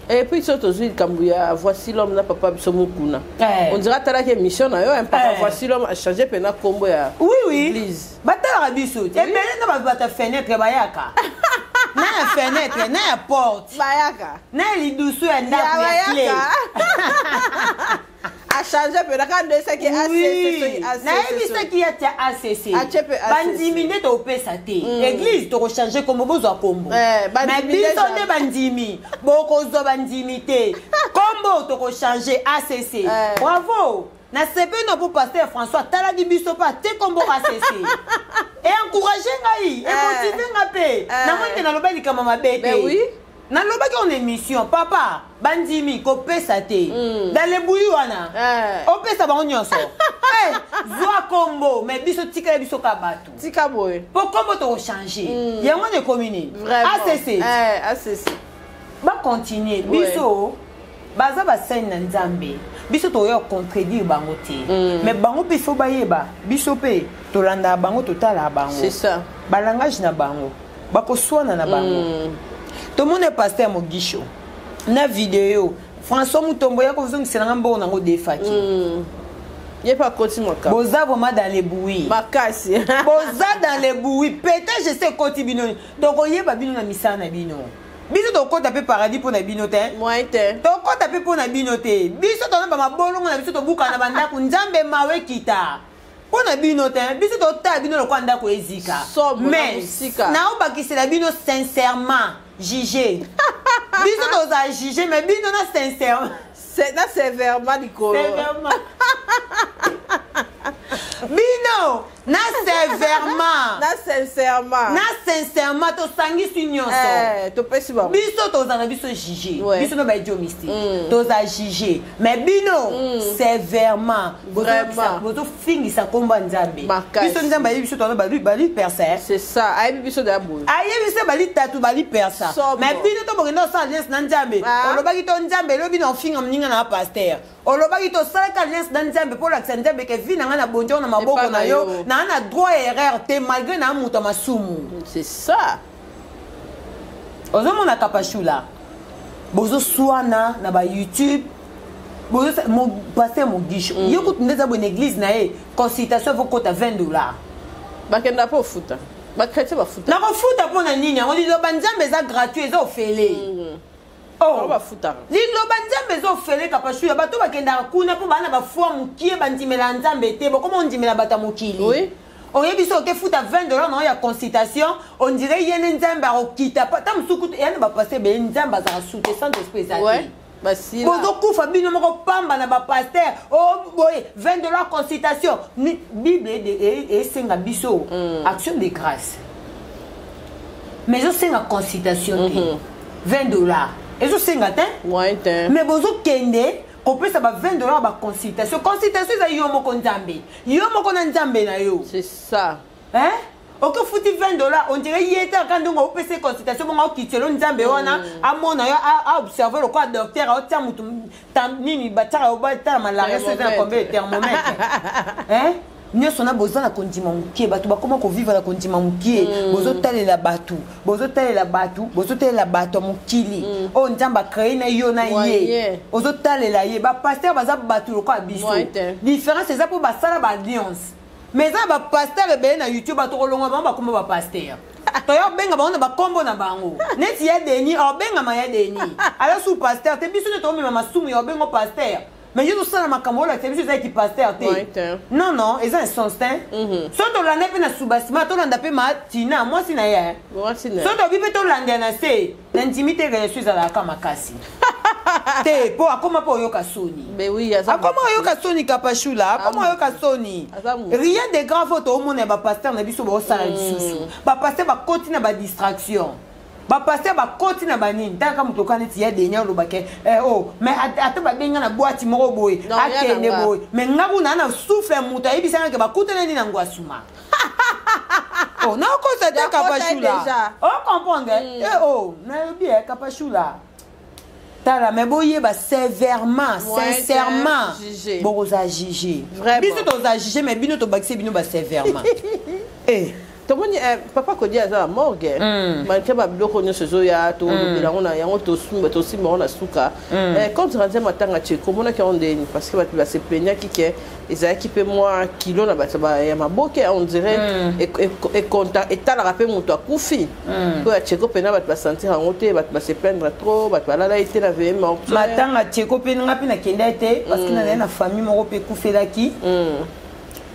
Et puis so tozwi likambo ya Voici l'homme na papa biso mokuna, on dirait atalaki émission na yo, papa. Voici l'homme achange mpena nkombo ya Oui, église. Batalaka biso ebele na bato ya fenêtre, bayaka na ya fenêtre, na ya porte. Bayaka. Na ya lidusu ya ndako ya clé. Achange mpena kaka nde esaki. Nayebisaki ya tia ACC. Bandimi nde topesa te église, tokochange kombo, bozwa kombo. Mais biso nde bandimi, bokozwa bandimi te, kombo tokochange ACC. Bravo, nasepeli na mpo pasteur François atalaki biso mpe ate kombo ACC. Eencourage ngai, emotive nga mpe. Namoni te naloba likambo mabe te. Nalobaki en émission, papa, bandimi kopesa te dans le buyi wana, opesa bango nyonso, zwa kombo, mais biso tikala biso ka bato. Tika boye. Mpo kombo tokochange yango wana ekomi nini? ACC. ACC. Bacontinue, biso baza basali na Nzambe, biso tokoya contredire bango te, mais bango mpe faut bayeba, biso mpe tolandaka bango, totalaka bango. C'est ça. Balangage na bango, bakoswana na bango. Tomoni pasteur Mogisho na video, François Mutombo ya kozongiselanga mbongo nango defaki. Ye mpe akoti makambo. Boza vraiment dans les bouillies. Makasi. Boza dans les bouillies, peut-être je sais ekoti bino, tokoyeba bino na misala na bino. Biso tokɔta mpe paradis mpo na bino te. Moyen te. Tokɔta mpe mpo na bino te. Biso tona bamabolongo na biso, tobuka na bandako, Nzambe mawe ekita mpo na bino te. Biso totala bino lokwa ndako ezika. Mais naobakisela bino sincèrement juge, biso tozala juge, mais bino na sincèrement. Na sévèrement likolo. Bino na sévèrement. Na sincèrement. Na sincèrement, tosangisi nyonso. Topesi bango. Biso tozala biso juge, biso no badio mystique toza juge, mais bino sévèrement bozofingisa nkombo ya Nzambe. Biso Nzambe ayebi biso, toza bali persa. C'est ça, ayebi biso deya boye. Ayebi biso bali tatu, bali persa, mais bino to bokende osala alliance na Nzambe. Olobaki to Nzambe elobi na ofinga moninga na pasteur, olobaki tosalaka alliance na Nzambe mpo olakisa Nzambe ke vi na ngai na bondio na maboko na yo, naa na droit erreur te, malgré na moto ya masumu. C'est ça. Ozomona Kapashula, bozoswana na bayoutube. Pasteur Mogisho, ye kutu nde eza boye na église na ye, consultation evokota 20 $. Bakenda mpo ofuta, bachrétien bafuta. Nakofuta mpo na nini? Yango liloba Nzambe eza gratuit, eza ofele. Oh, bafutaka. Liloba Nzambe eza ofele. Kapashuya, bato bakendaka kuna mpo baa na bafoi mokie, bandimela Nzambe te, bokoma ondimela bato ya mokili. Oyebi so okefuta 20 $ na oyo ya consultation, on dirait ye nde Nzambe akokita ta mosuku kutu eya na bapaster ebele, Nzambe azalaka su te, Saint Esprit eza te. Bozokufa bino moko pamba na bapaster o boye 20 $ consultation. Bible esenga biso action de grâce, mais ezosenga consultation te. 20 $ ezosenga te, mais bozokende kopesa ba 20 $ baconsultation. Consultation eza yo moko Nzambe, yo moko na Nzambe na yo. C'est ça. Hein, okofuti 20 $, on dirait ye te aka ndongo opesa consultation bongo akitelo Nzambe wana amona yo, aobserve lokola docteur aotia mutu nini, batiaka batala malaria so eza na combien de thermomètre, hein. Nyonso na boza na kondima mokie, bato bakóma kovivre na kondima mokie. Bozotalela bato, bozotalela bato, bozotalela bato ya mokili oyo Nzambe acrée na yo na ye, ozotalela ye. Bapaster baza bato lokola biso, différence eza mpo basala baalliance. Mais eza na bapaster ebele na YouTube, bato kolongwa bango bakóma bapaster, toya obenga bango na bakombo na bango neti ya Denis, obengama ya Denis ala su paster te. Biso nde toomema masumu ya obengo paster, mais yo tosala makambo oyo olakisa biso ezalaki paster te. Non, non, eza na sens te. So tolanda mpe na subasima, tolanda mpe matina mwasi na ye, so tobi mpe tolanda na se na ndimi te, relation ezalaka makasi te, mpo akoma mpo oyoka soni, akoma oyoka soni. Kapashula akoma oyoka soni. Rien de grave oyo toomona ya bapaster na biso baosala lisusu. Bapaster bakoti na badistraction, bapaster bakoti na banini. Talaka moto oka neti ya Deni, alobake o mais ata babenga na bwati moko boye, akende boye, mais nga kuna na souffle ya moto ayebisanga ke bakutanani na Ngwasuma. Oh, nakosa te, Kapashula, ocomprendre? O nayebi Kapashula, tala, mais boyeba sévèrement, sincèrement bokozala juge. Biso tozala juge, mais bino tobakisi bino basévèrement. Tomoni eh, papa Kodi aza na morgue. Malgré babiloko nyonso ezoya, tolobela yango na yango, tosimba tosimba yango na suka. Eh, compte rendu ya matanga Tcheko, omonaki yango ndeni? Parce que bato baseplaignaki ke ezalaki mpe mwa kilo na bato ya maboke, on dirait ekonta etalaka mpe moto akufi. Mpo ya Tcheko mpena bato basentir yango te, bato base plaindre trop, bato balala ye te na veillée mortuaire. Matanga Tcheko mpe nga mpe nakenda te, parce que nazali na famille moko mpe ekufelaki,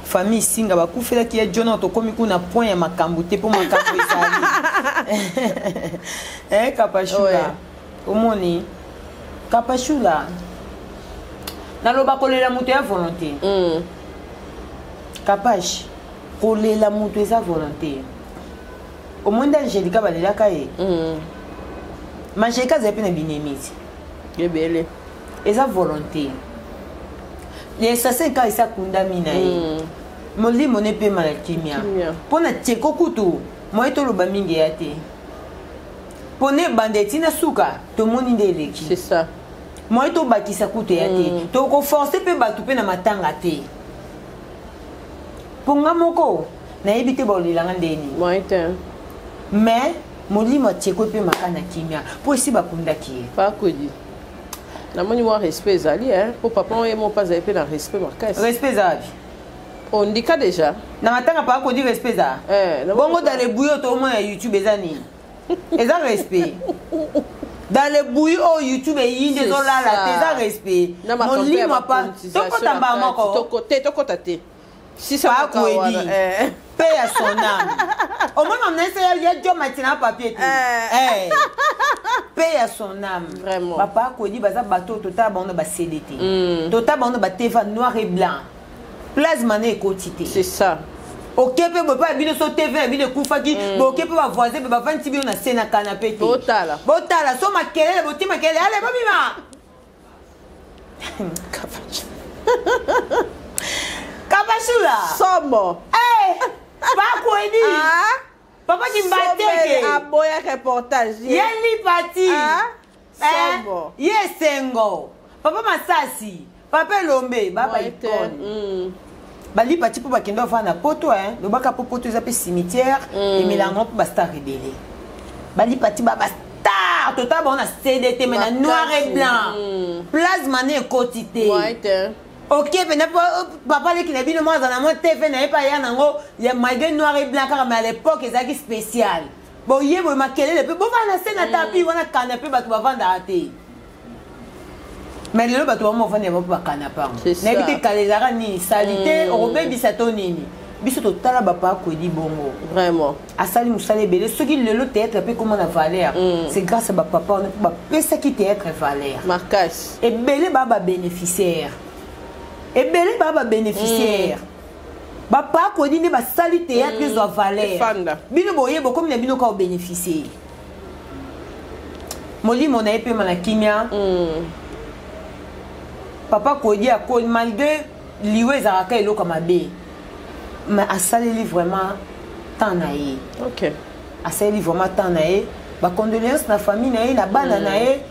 famille Singa, bakufelaki ye John. Tokomi kuna point ya makambo te, mpo makambo ezali. Eh, Kapashula, omoni Kapashula, naloba kolela moto ya volonté. Kapash, kolela moto eza volonté. Omoni nde Angélika balelaka ye. Ma Angélika azali mpe na binemiti ebele. Eza volonté. L'essentiel kaka esi akundami na ye, molimo ne epema na kimia. Kimia. Mpo na Tieko kutu moye toloba mingi eya te, mpo na ebanda etina suka tomoni nde eleki. C'est ça. Moye tobakisa kutu eya te, tokoforce mpe bato mpe na matanga te, mpo nga moko nayebi te baolelanga ndeni. Moyen te. Mais molimo atieko epemaka na kimia, mpo esi bakundaki ye. Pakodi, namoni mwa respect ezali mpo papa oye mo mpe azali mpe na respect makasi. Respect eza wapi? Ondika déjà. Na matanga paka kodi respect eza. Bongo dans le bouilli oyo toomona ya YouTube eza nini? Eza respect? Dans le bouilli oyo YouTube eyindi, ezolala te, eza respect? Molimo apa tokota mbala moko. Te, tokota te. Pakwedi paix ya son âme. Omona mnese ya jo matina papier te. Paix ya son âme. Bapa Kwedi baza bato oyo totala bango na bacd te, totala bango na bateva noir et blanc, plasma na ekoti te. C'est ça. Oke mpe boye mpe ya bino so TV na bino ekufaki, boke mpe bavoisin mpe bavandisi bino na se na canapé te. Botala. Botala so makelele, botie makelele, ale bobima. Kapashula. Somo. Eh, Pakwedi. Ah? Papa Kimbateke. Aboya reportage. Ye lipati. Ah? Eh, Somo. ye esengo. Papa Masasi. Papa Elombe, baba icône. Balipati mpo bakende bafanda na poto, lobaka mpo poto eza mpe cimetière, emelango mpo bastar ebele. Balipati ba bastar, totala bango na cd te, mais na noir et blanc, plasma ne ekoti te. Ok, mpena mpo papa leki na bino moko aza na mwa TV na ye mpe aya nango ya malgré noir et blanc kaka, mais à l'époque ezalaki spécial. Boye boye makelele mpe bovanda na se na tapi wana canapé, bato bavandaka te. Mais lelo bato bango bavanda bango mpe bacanapé yango. Nayebi te kala ezalaka nini, sali te, okobebisa to nini. Biso totala bapa Kwedi bongo. Vraiment. Asali mosala ebele. Soki lelo théâtre mpe ekóma na valeur, c'est grâce à bapapa wana mpo bapesaki théâtre valeur. Makasi. Ebele baa babénéficiaire, ebele baa babénéficiaire. Bapa Kwedi nde basali théâtre ezwa valeur. Efanda. Bino boye bokomi na bino kaka obénéficie. Molimo na ye pema na kimia. Papa Kodi akoli, malgré liwa ezalaka eloko ya mabe, mais asaleli vraiment temps na ye. Asaleli vraiment temps na ye. Bacondoléance na famille na ye, na bana na ye,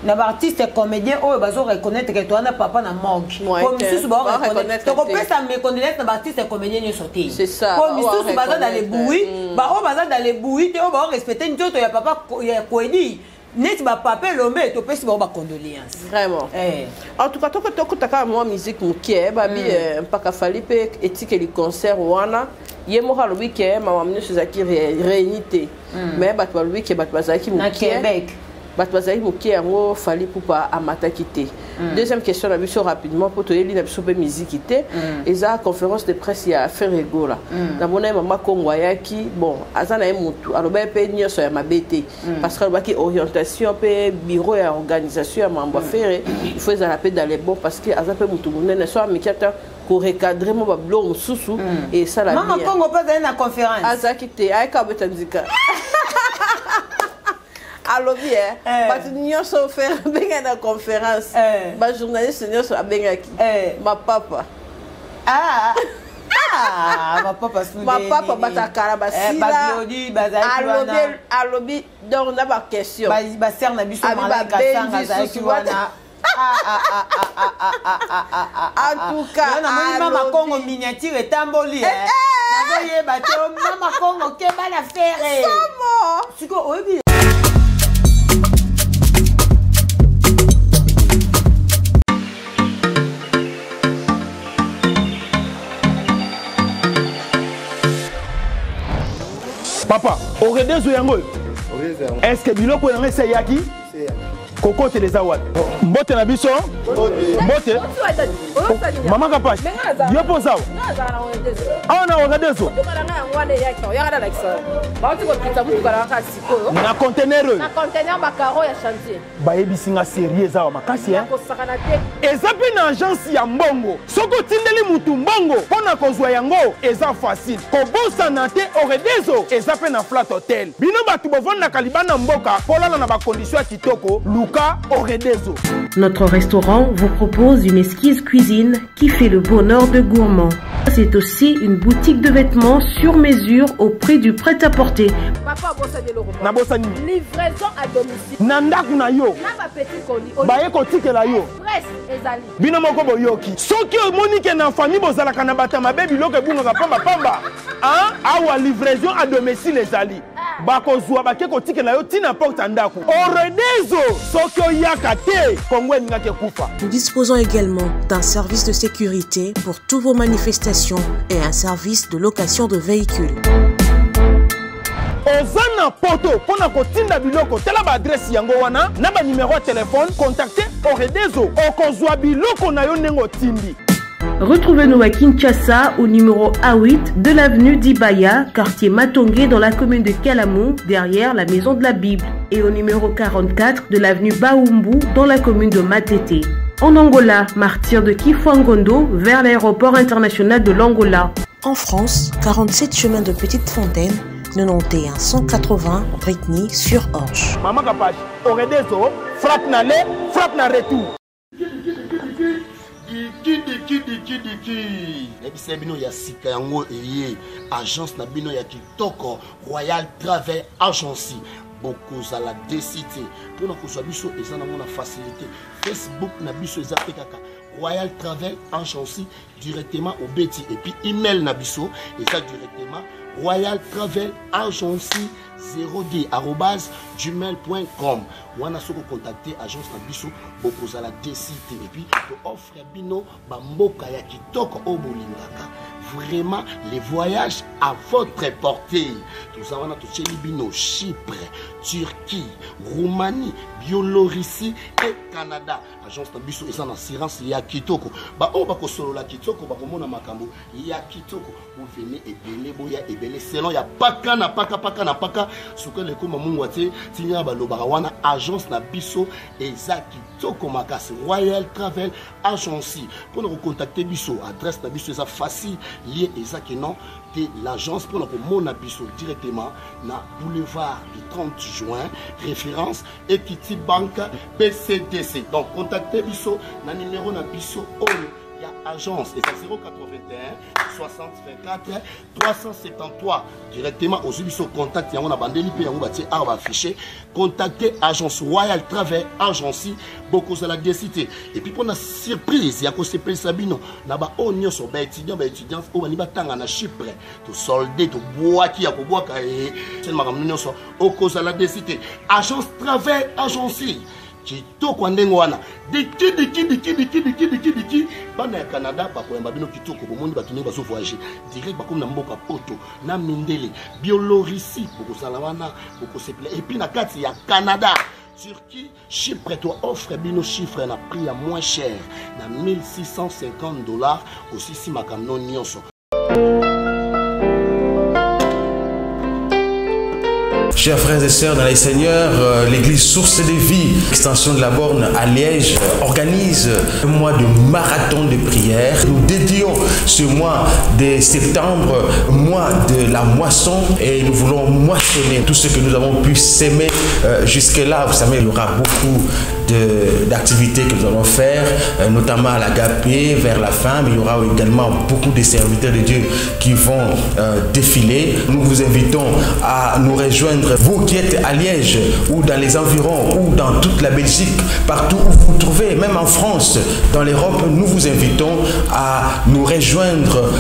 na baartiste comédien oyo bazo reconnaître ke towana papa na morgue. Po misusu baoreconnaître, tokopesa mes condoléances na baartiste comédien nyonso te. C'est ça. Po misusu baza dans le bruit, baoyo baza dans le bruit te, oyo baorespecte nzoto ya papa ya Kwedi neti bapapa Elombe, topesi bango bacondoléance. Vraiment. En tout cas, tokota kaka mwa musique mokie. Babi mpaka Fali mpe etikeli concert wana, ye moko alobi ke mama nyonso ezalaki réuni te, mais bato balobi ke bato bazalaki na mokie. Québec. Bato bazalaki moke, yango Fali Pupa amataki te. Deuxième question na biso rapidement, mpo toyeli na biso mpe miziki te, eza conférence de presse ya Ferre Gola. Namona ye mama Kongo ayaki. Bon, aza na ye motu alobaki mpe nyonso ya mabe te, parce que alobaki orientation mpe bureau ya organisation ya mambo ya Ferre, il faut ezala mpe dans les bons, parce que aza mpe motu monene, so ameki ata korecadre mo babiloko mosusu, esala Mama bien. Kongo mpe azali na conférence. Azalaki te, ayaki abeta nzika. Alobi e bato nyonso Ferre abengaki na conférence, bajournaliste nyonso abengaki, mapapa. Ah, ah, mapapa. Mapapa batakala basila. Baglodi bazalaki Alobi wana. Alobi donc na baquestion. Basere na biso. Abi Marlin Kasanga babengi azalaki susu wana. En tout cas, namoni mama alobi. Kongo miniature etamboli. Nazo Nazoyeba te, mama Kongo keba na Ferre. Sikoyo oyebi Papa, oredezo yango oyo. Est-ce que biloko yango esi eyaki? Kokotela eza wapi? Mbote na biso. Mbote. Mama Kapash, yo mpo oza awa? Awa na oredezo. Na conteneur oyo. Na conteneur ba carreaux ya chantier. Bayebisi nga serie eza awa makasi hein. Kosakana te. Eza mpe na agence ya mbongo. Soki otindeli mutu mbongo mpo na kozwa yango eza facile. Kobosana te Oredezo eza mpe na Flat Hotel. Bino bato bovandaka libanda mboka polala na ba conditions ya kitoko, luka Oredezo. Notre restaurant vous propose une exquise cuisine qui fait le bonheur de gourmands. C'est aussi une boutique de vêtements sur mesure au prix du prêt-à-porter. Papa obosani eloko moko. Nabosani. Livraison à domicile. Na ndako na yo. Na ba petits colis. Baye kotikela yo. Express ezali. Bino moko boyoki. Soki omoni ke na famille bozalaka na bato ya mabe biloko ebungaka pamba pamba. Hein? Awa livraison à domicile ezali. Bakozwa bake kotikela yo tina porte ya ndako. Oredezo soki oyaka te Congo elingaki ekufa. Nous disposons également d'un service de sécurité pour toutes vos manifestations et un service de location de véhicules. Oza na poto mpo na kotinda biloko, tala ba adresse yango wana na ba numero ya telefone, contacte Oredezo, okozwa biloko na yo ndenge otindi. Retrouvez-nous à Kinshasa au numéro A8 de l'avenue d'Ibaya, quartier Matongé dans la commune de Kalamu, derrière la maison de la Bible, et au numéro 44 de l'avenue Baumbu dans la commune de Matete. En Angola, martyr de Kifuangondo vers l'aéroport international de l'Angola. En France, 47 chemin de Petite Fontaine, 91 180 Brétigny-sur-Orge. Maman Kapash, Oredezo, frappe na aller, frappe na retour. Diki diki diki diki. Nayebisa bino ya sika yango eye agence na bino ya kitoko Royal Travel Agency. Bokozala desi te mpona kozwa biso eza nango na facilité. Facebook na biso eza mpe kaka Royal Travel Agency directement obeti, et puis email na biso eza directement Royal Travel Agency 0d arobase gmail point com. Wana soki ocontacte agence na biso bokozala desi te, et puis to offre bino bamboka ya kitoko oyo bolingaka. Vraiment les voyages à votre portée. Toza wana totieli bino Chypre, Turquie, Roumanie, Biélorussie et Canada. Agence na biso eza na assurance ya kitoko. Ba oyo bakosolola kitoko bakomona makambo ya kitoko. Bovene ebele, boya ebele selon ya paka na paka, paka na paka, sukali ekoma mungwa te. Tinya balobaka wana agence na biso eza kitoko makasi, Royal Travel Agency. Mpona kocontacte biso, adresse na biso eza facile, lien eza ke non te l'agence mpona komona biso directement na boulevard du 30 juin, référence Equity Bank BCDC. Donc contactez biso na numéro na biso oyo ya agence eza 081 60 24 373. Directement ozwi biso contact yango na bandeli mpe yango batie awa baaffiche. Contactez agence Royal Travel Agency, bokozala desi te. Et puis mpona surprise ya kosepelisa bino na baoyo nyonso baétudiant, baétudiante oyo balingi batanga na Chypre, tosolde tobwaki ya kobwaka e makambo nyonso, okozala desi te. Agence Travel Agency kitoko ya ndenge wana, diki diki diki diki diki diki diki. Bana ya Canada bakoyamba bino kitoko. Bomoni bato ndenge bazo voyager direct, bakomi na mboka poto na mindele, Biélorussie, bokozala wana bokosepela. Et puis na kati ya Canada, Turquie, Chypre, to offre bino chiffre na prix ya moins cher na 1650 $, osisi makambo nyonso. Chers frères et sœurs dans les Seigneurs, l'église Source de Vie, extension de la Borne à Liège, organise un mois de marathon de prière. Nous dédions ce mois de septembre, mois de la moisson, et nous voulons moissonner tout ce que nous avons pu s'aimer jusque-là. Vous savez, il y aura beaucoup d'activités que nous allons faire, notamment à la Gapé vers la fin, mais il y aura également beaucoup de serviteurs de Dieu qui vont défiler. Nous vous invitons à nous rejoindre, vous qui êtes à Liège ou dans les environs ou dans toute la Belgique, partout où vous vous trouvez, même en France, dans l'Europe, nous vous invitons à nous rejoindre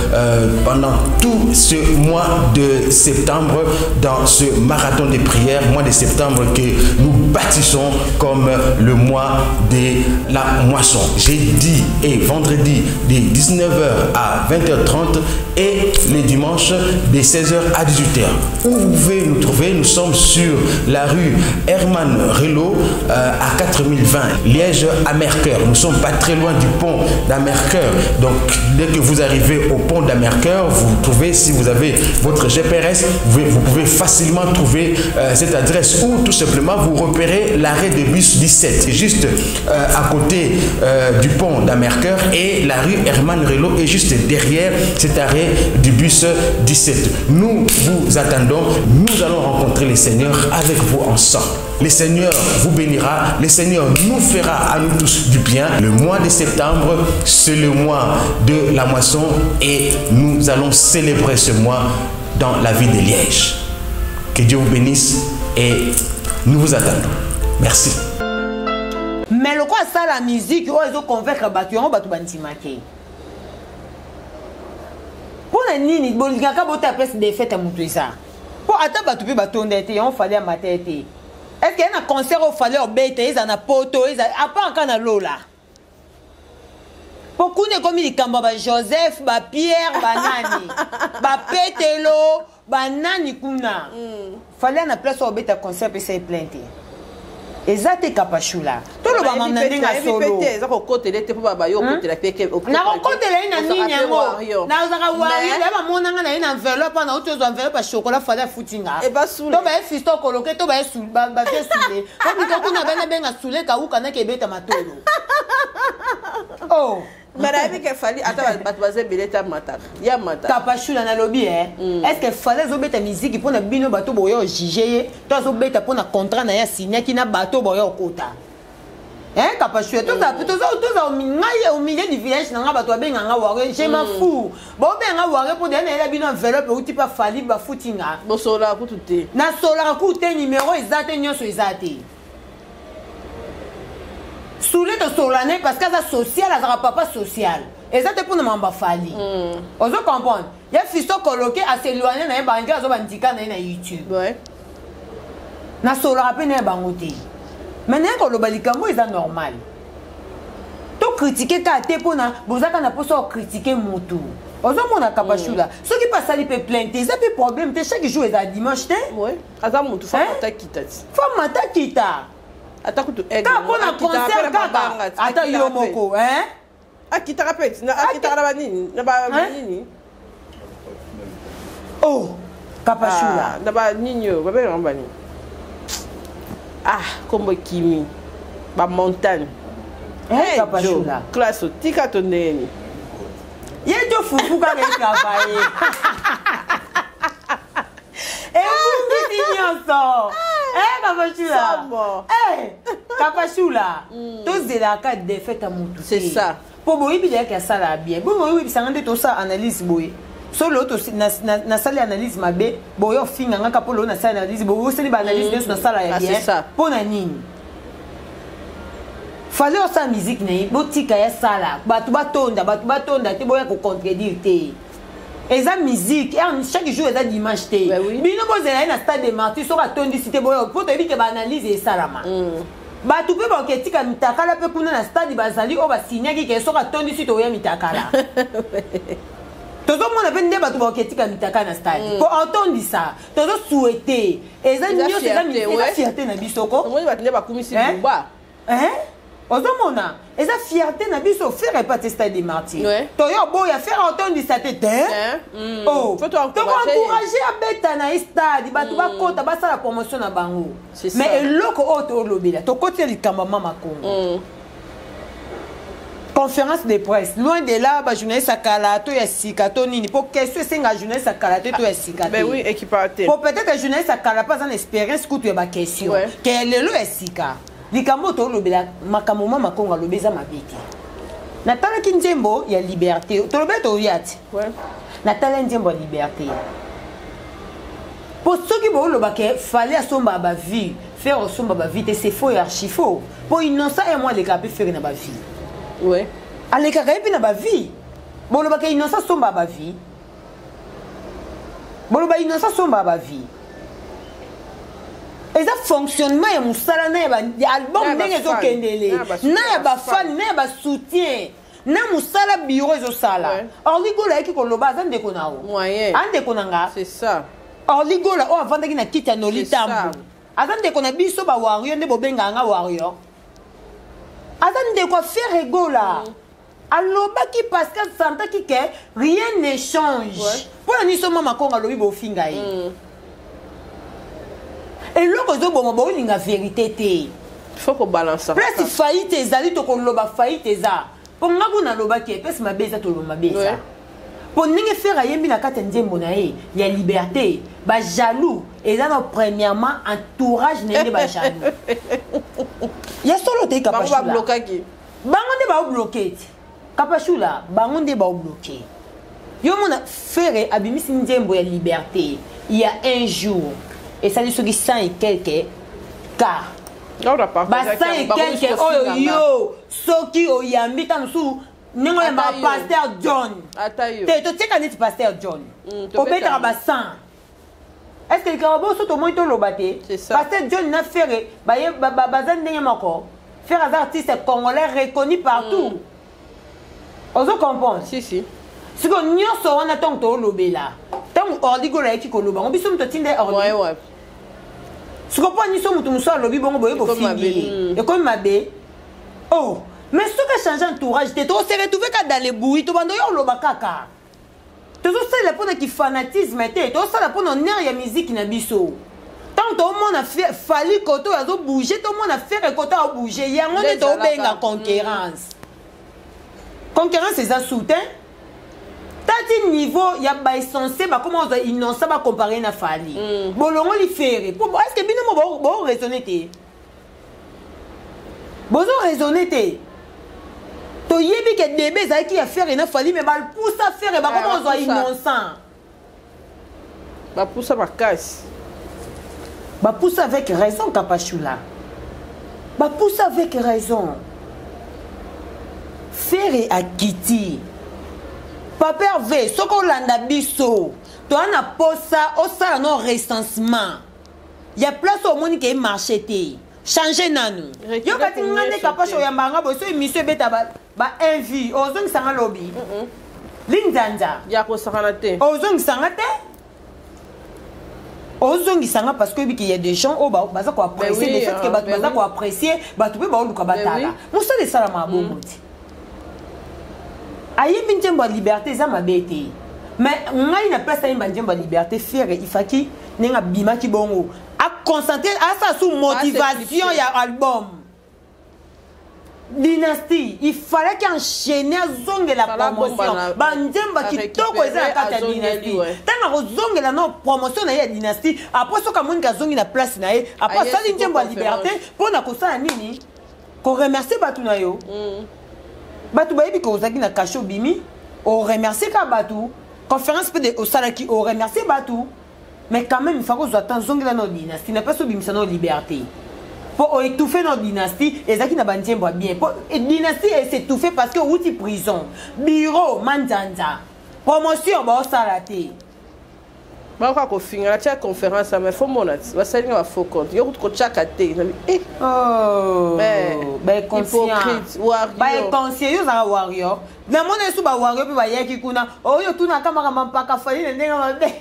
pendant tout ce mois de septembre dans ce marathon de prières, mois de septembre que nous bâtissons comme le mois de la moisson. Jeudi et vendredi de 19h à 20h30 et les dimanches de 16h à 18h. Où vous pouvez nous trouver, nous sommes sur la rue Herman Relot à 4020 Liège à Mercœur. Nous ne sommes pas très loin du pont d'Amercœur. Donc dès que vous arrivez au pont d'Amercœur, vous trouvez, si vous avez votre GPS, vous pouvez facilement trouver cette adresse ou tout simplement vous repérez l'arrêt de bus 17, juste à côté du pont d'Amercœur, et la rue Herman Relot est juste derrière cet arrêt du bus 17. Nous vous attendons, nous allons rencontrer le Seigneur avec vous ensemble. Le Seigneur vous bénira, le Seigneur nous fera à nous tous du bien. Le mois de septembre, c'est le mois de la moisson et nous allons célébrer ce mois dans la ville de Liège. Que Dieu vous bénisse et nous vous attendons. Merci. Mais le quoi ça la musique, oh, ils ont convaincre batu, on batu bantimake. Pour la nini, bolingaka bota place des fêtes à mutuisa. Pour ata batu pe batonda te, on fallait matin te. Est-ce qu'il y a un concert au fallait au bête, ils en a poto, ils a pas encore na lola. Pour qu'on ait comme likambo ba Joseph, ba Pierre, ba nani, ba Petelo, ba nani kuna. Fallait na place au bête concert pe c'est plainte. Ezate kapashula. Tolo ba mamna ndinga solo. Eza ko kotele te po ba yo kotela peke. Na ko kotela ina nini yango. Na ozaka wari, na ba monanga na ina enveloppe na oto zo enveloppe ya chocolat fallait futinga. E ba soule. To ba fisto koloke to ba soule ba ba vie soule. Ko biko kuna bana benga soule ka uka na kebeta matolo. Oh. Mais nayebi ke Fally ata bato baza ebele te amataka ya mataka. Kapashula na lobi eh. Est-ce que Fally azobeta musique mpona bino bato boyo juger ye to azobeta mpona contrat na ye asignaki na bato boyo okota? Hein, Kapashula, toza toza toza ngai au milieu du village na nga bato babenga nga ware, je m'en fous. Bobenga ware po dena yela bino enveloppe outi pa Fally ba futinga. Bosolaka kutu te. Na solaka kutu te, numéro eza te, nyonso eza te. Soule to solane parce que ça social, ça papa social. Et ça te pour nous Fally. Ozo comprendre. Ya fisto coloqué à s'éloigner na banque azo bandika na na YouTube. Ouais. Na sola pe na bango te. Maintenant ko loba likambo eza normal. To critiquer ka te pona bozaka na poso critiquer mutu. Ozo mona kapashula. Ceux qui passent ali pe plainte, ça pe problème te chaque jour eza dimanche te. Ouais. Aza mutu fa mata kita. Fa mata kita. Ata kutu aigle. Ka pona concert kaka. Ata yo moko, hein? Akitaka pe, akitaka na ba nini? Na ba nini? Oh, kapashula. Na ba nini yo, ba benga ba nini? Ah, kombo kimi. Ba montagne. Eh, kapashula. Classe tika to neni. Ye to fufu ka ke travailler. Et vous qui nyonso. Eh, kapashula. Eh, kapashula. Tozelaka défaite à mutu. C'est ça. Po boyebi ya sala bien. Bo boyebi sanga nde tosa analyse boye. Solo to na sala analyse mabe, boyo finga ngaka po lo na sala analyse, boyo sali ba analyse nyonso na sala ya bien. Po na nini? Fallait osa musique na ye, botika ya sala. Batu batonda te boya ko contredire te. Eza musique, chaque jour eza dimanche te. Bino bozela na stade de martyrs soka tondi cité boyo, po toyebi ke ba analyse esalama. Batu pe baketika mitakala pe kuna na stade bazali oyo basignaki ke soka tondi cité oya mitakala. Tozomona pe nde batu baketika mitakala na stade. Po entendre ça, tozo souhaiter. Eza nyonso eza fierté na biso ko. Tomoni batu nde bakumisi buba. Hein? Ozomona, eza fierté na biso faire pas stade des martyrs. Toyo boya faire entendre ça te te. Oh, faut encourager à beta na stade, batu ba kota ba sala promotion na bango. Mais eloko oyo to lobela, to koti likambo mama Congo. Conférence de presse, loin de là ba journaliste akala to ya sika to nini po question esenga journaliste akala te to ya sika te. Ben oui, équipe te. Po peut-être journaliste akala pas en expérience kutu ya ba question. Que lelo ya sika. Likambo oyo tolobela, makambo mama Kongo alobi eza mabe te. Natalaki nzembo ya liberté, tolobela toya te. Natala nzembo ya liberté. Po soki boloba ke Fally asomba ba vie, Ferre osomba ba vie te, c'est faux et archi faux. Po innocent et moi aleka pe Ferre na ba vie. Ouais. Alekaka ye pe na ba vie. Boloba ke innocent asomba ba vie. Boloba innocent asomba ba vie. Eza fonctionnement ya mosala na ya album ndenge ezokendele na ya bafani na ya basoutien na mosala bureau ezosala. Orly Gola ayaki koloba aza ndeko na yo, andeko na nga. Orly Gola oyo avandaki na kiti ya Noli Tambo aza ndeko na biso ba warrior, nde bobengaka nga warrior. Aza ndeko ya Ferre Gola. Alobaki parce que asantaki ke rien ne change. Mpo na niso mama Kongo alobi bofinga ye. Eloko ezoboma bolinga vérité te. Faut kobalansa. Place faillite ezali, tokoloba faillite eza. Mpo nga kuna alobaki epesi mabe eza, toloba mabe eza. Mpo ndenge Ferre ayembi na kati ya nzembo na ye ya liberté, ba jaloux eza na premièrement entourage na ye nde ba jaloux. Ya solo te. Bango bablokaki. Bango nde baobloke te. Kapashula, bango nde baobloke. Yo mona Ferre abimisi nzembo ya liberté il y a un jour, esali soki 100 et quelques cas. Ba 100 et quelques oyo yo soki oyambi ta mosusu ndenge oyambaka pasteur John te, totieka neti pasteur John obetaka ba 100. Est-ce que likambo boso tomoni toloba te? Pasteur John na Ferre baza ndenge moko. Ferre aza artiste congolais reconnu partout. Ozo comprendre? Si si. Sikoyo nyonso wana ntango toolobela, ntango Orly Gola ayaki koloba ngo, biso moto atinda Orly. Sikoyo mpo nyonso moto mosusu alobi bongo boye bofingi ye, ekomi mabe. Oh, mais soki achange entourage te, tokose retrouve kaka dans le bouilli. Tobanda oyo oloba kaka, tozosalela mpona kifanatisme te, tozosala mpona honneur ya miziki na biso. Ntango tomona Fally koto oyo azobouge, tomona Ferre koto azobouge, yango nde tobenga concurrence. Concurrence eza soutien tati niveau ya baessentiel bakoma kozwa innocent bacompare na Fally. Bolongoli Ferre po est ce que bino mo boraisonne te? Bozo raisonne te. Toyebi ke debe ezalaki ya Ferre na Fally, mais bapusa Ferre, bakoma kozwa innocent. Bapusa makasi. Bapusa avec raison. Kapashula, bapusa avec raison. Ferre akiti papa Herve, soki olanda biso toa na posa osala no recensement ya place oyo omoni ke emarché te, change nanu. Yo kati nga nde Kapasha oyambaka nga boye, so émission ebeta ba un vie, ozongisanga lobi linzanza. Ya kosakana te. Ozongisanga te, ozongisanga parce que oyebi ke y a des gens oyo baza koapprécier le fait que bato baza koapprécier, bato mpe baoluka batala mosala esalamaka bongo te. Ayembi nzembo ya liberté, eza mabe te, mais ngai na place ayemba nzembo ya liberté, Ferre ifaki ndenge abimaki bongo aconcentre, asala su motivation ya album Dynastie. Il fallait qu'enchaîner, azongela promotion, banzemba kitoko eza na kati ya Dynastie. Ntango akozongela no promotion na ye ya Dynastie, après soki amoniki azongi na place na ye, après asali nzembo ya liberté mpo na kosala nini? Koremercier bato na yo. Bato bayebi ke ozalaki na cachet, obimi oremercier kaka bato. Conférence mpe osalaki, oremercier bato, mais quand même il faut kozwa temps, zongela na Dynastie na place obimisa na liberté, mpo oétouffe na Dynastie. Ezalaki na banzembo ya bien, mpo Dynastie es'étouffe parce que outi prison, bureau manzanza, promotion baosala te. Bakoka kofinga natia conférence, mais fo mona ti basalinga ba faux compte. Yo kutu kotiaka te. Hypocrite. Bainconscient. Yo ozalaka warrior, namona esu bawarrior mpe bayaki kuna oyo otunaka makambo mpaka Fally na ndenge mabe.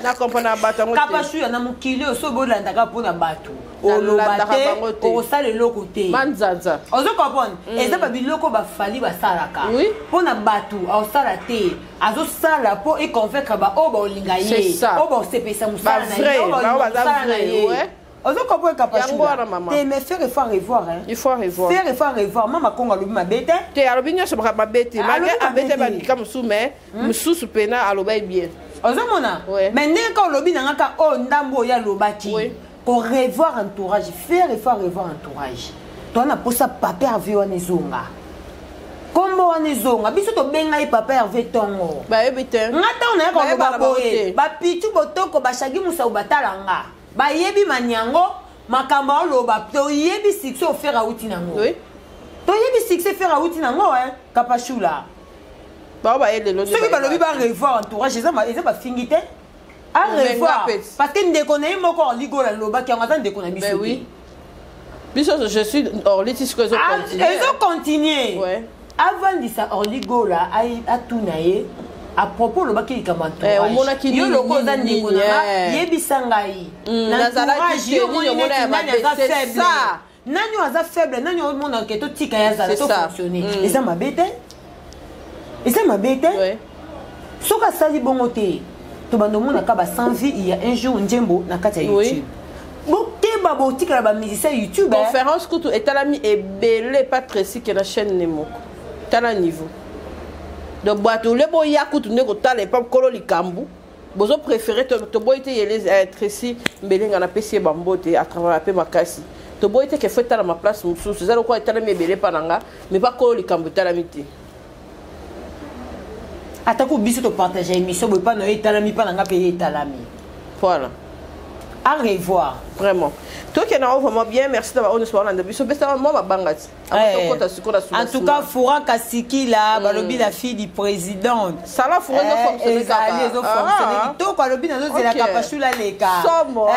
Na comprendre bato yango. Kapashuya na mokili oyo, soki bolandaka mpona bato, oloba te, okosala eloko te. Manzanza. Ozo comprendre? Eza babiloko baFally basalaka mpona bato, aosala te. Azosala mpo econvaincre baoyo baolinga ye, oyo baosepelisa mosala na ye, oyo baolinga mosala na ye. Ozo comprendre, Kapashula te? Mais Ferre, il faut revoir, hein. Il faut revoir. Ferre, il faut revoir. Mama Kongo alobi mabe te. Te, alobi nyonso mabe te, malgré abete babika mosusu, mais mosusu mpena alobaki bien. Ozomona? Mais ndenge ka olobi na nga ka oyo ndambo oyo alobaki. Korevoir entourage, faire effort, revoir entourage. Toa na posa papa Hervé wana ezonga, kombo wana ezonga. Biso tobenga ye papa Hervé ntongo. Bayebi te. Nga ntango naye Bayeba koloba na bango boye, te. bapitu botoko, bashagi musau, batala nga, bayebi maniango makambo aoloba. Toyebi succès ofere awuti nango, toyebi succès Ferre awuti nango, hein, Kapashula. Bao baye lelo nde. Soki bayeba. balobi barevoir entourage, eza bafingi te. A Obenga revoir peti. parce que ndeko na ye moko Orligola alobaki yango, aza ndeko na biso Ben te. oui. Biso je suis Orly ti sikoyo. Ah, Ezocontinue. Ezocontinue. Avandisa Orligola, atuna ye à propos olobaki likambo Eh, omonaki yo nini, loko oza nini, ndeko na nga, eh. yebisa ngai na Nazalaki entourage te, yo nini omoni omona neti ya nani mabe, aza c'est faible, ça. Nani oyo aza faible, nani oyo omonaka totika ye azala C'est ça. tofonctionne. Eza mabe te, eza mabe te. Soki asali bongo te, tobanda omonaka ba sans vie. Il y a un jour nzembo na kati ya YouTube, bokeba, botikala bamusicien YouTube, eh. Conférence kutu etalami ebele pa Tracy ke na chaîne ne moko. Tala niveau. Donc bato le boya kutu nde kotala epa kolo likambo, bozo préféré toboyi te. Yele Tracy Mbelenga, napesi ye bambote à travers mpe makasi. Toboyi te ke fo etalama place mosusu, eza lokola etalami ebele mpa na nga, mais pa kolo likambo etalami te. Atako biso topartage émission boye, mpa na yo etalami, mpa na nga mpe ye etalami. Voilà. À revoir. Vraiment, tokende yango vraiment bien. Merci na baoyo nyonso baolanda biso. Besa mwa mabanga ti tokota sikoyo na En tout cas, Foura Kasikila, balobi la fille du président. Sala Foura ezofonctionne kaka. Ezali ezofonctionne Ah. kitoko. Alobi nazozelaka Pashula leka. Somo.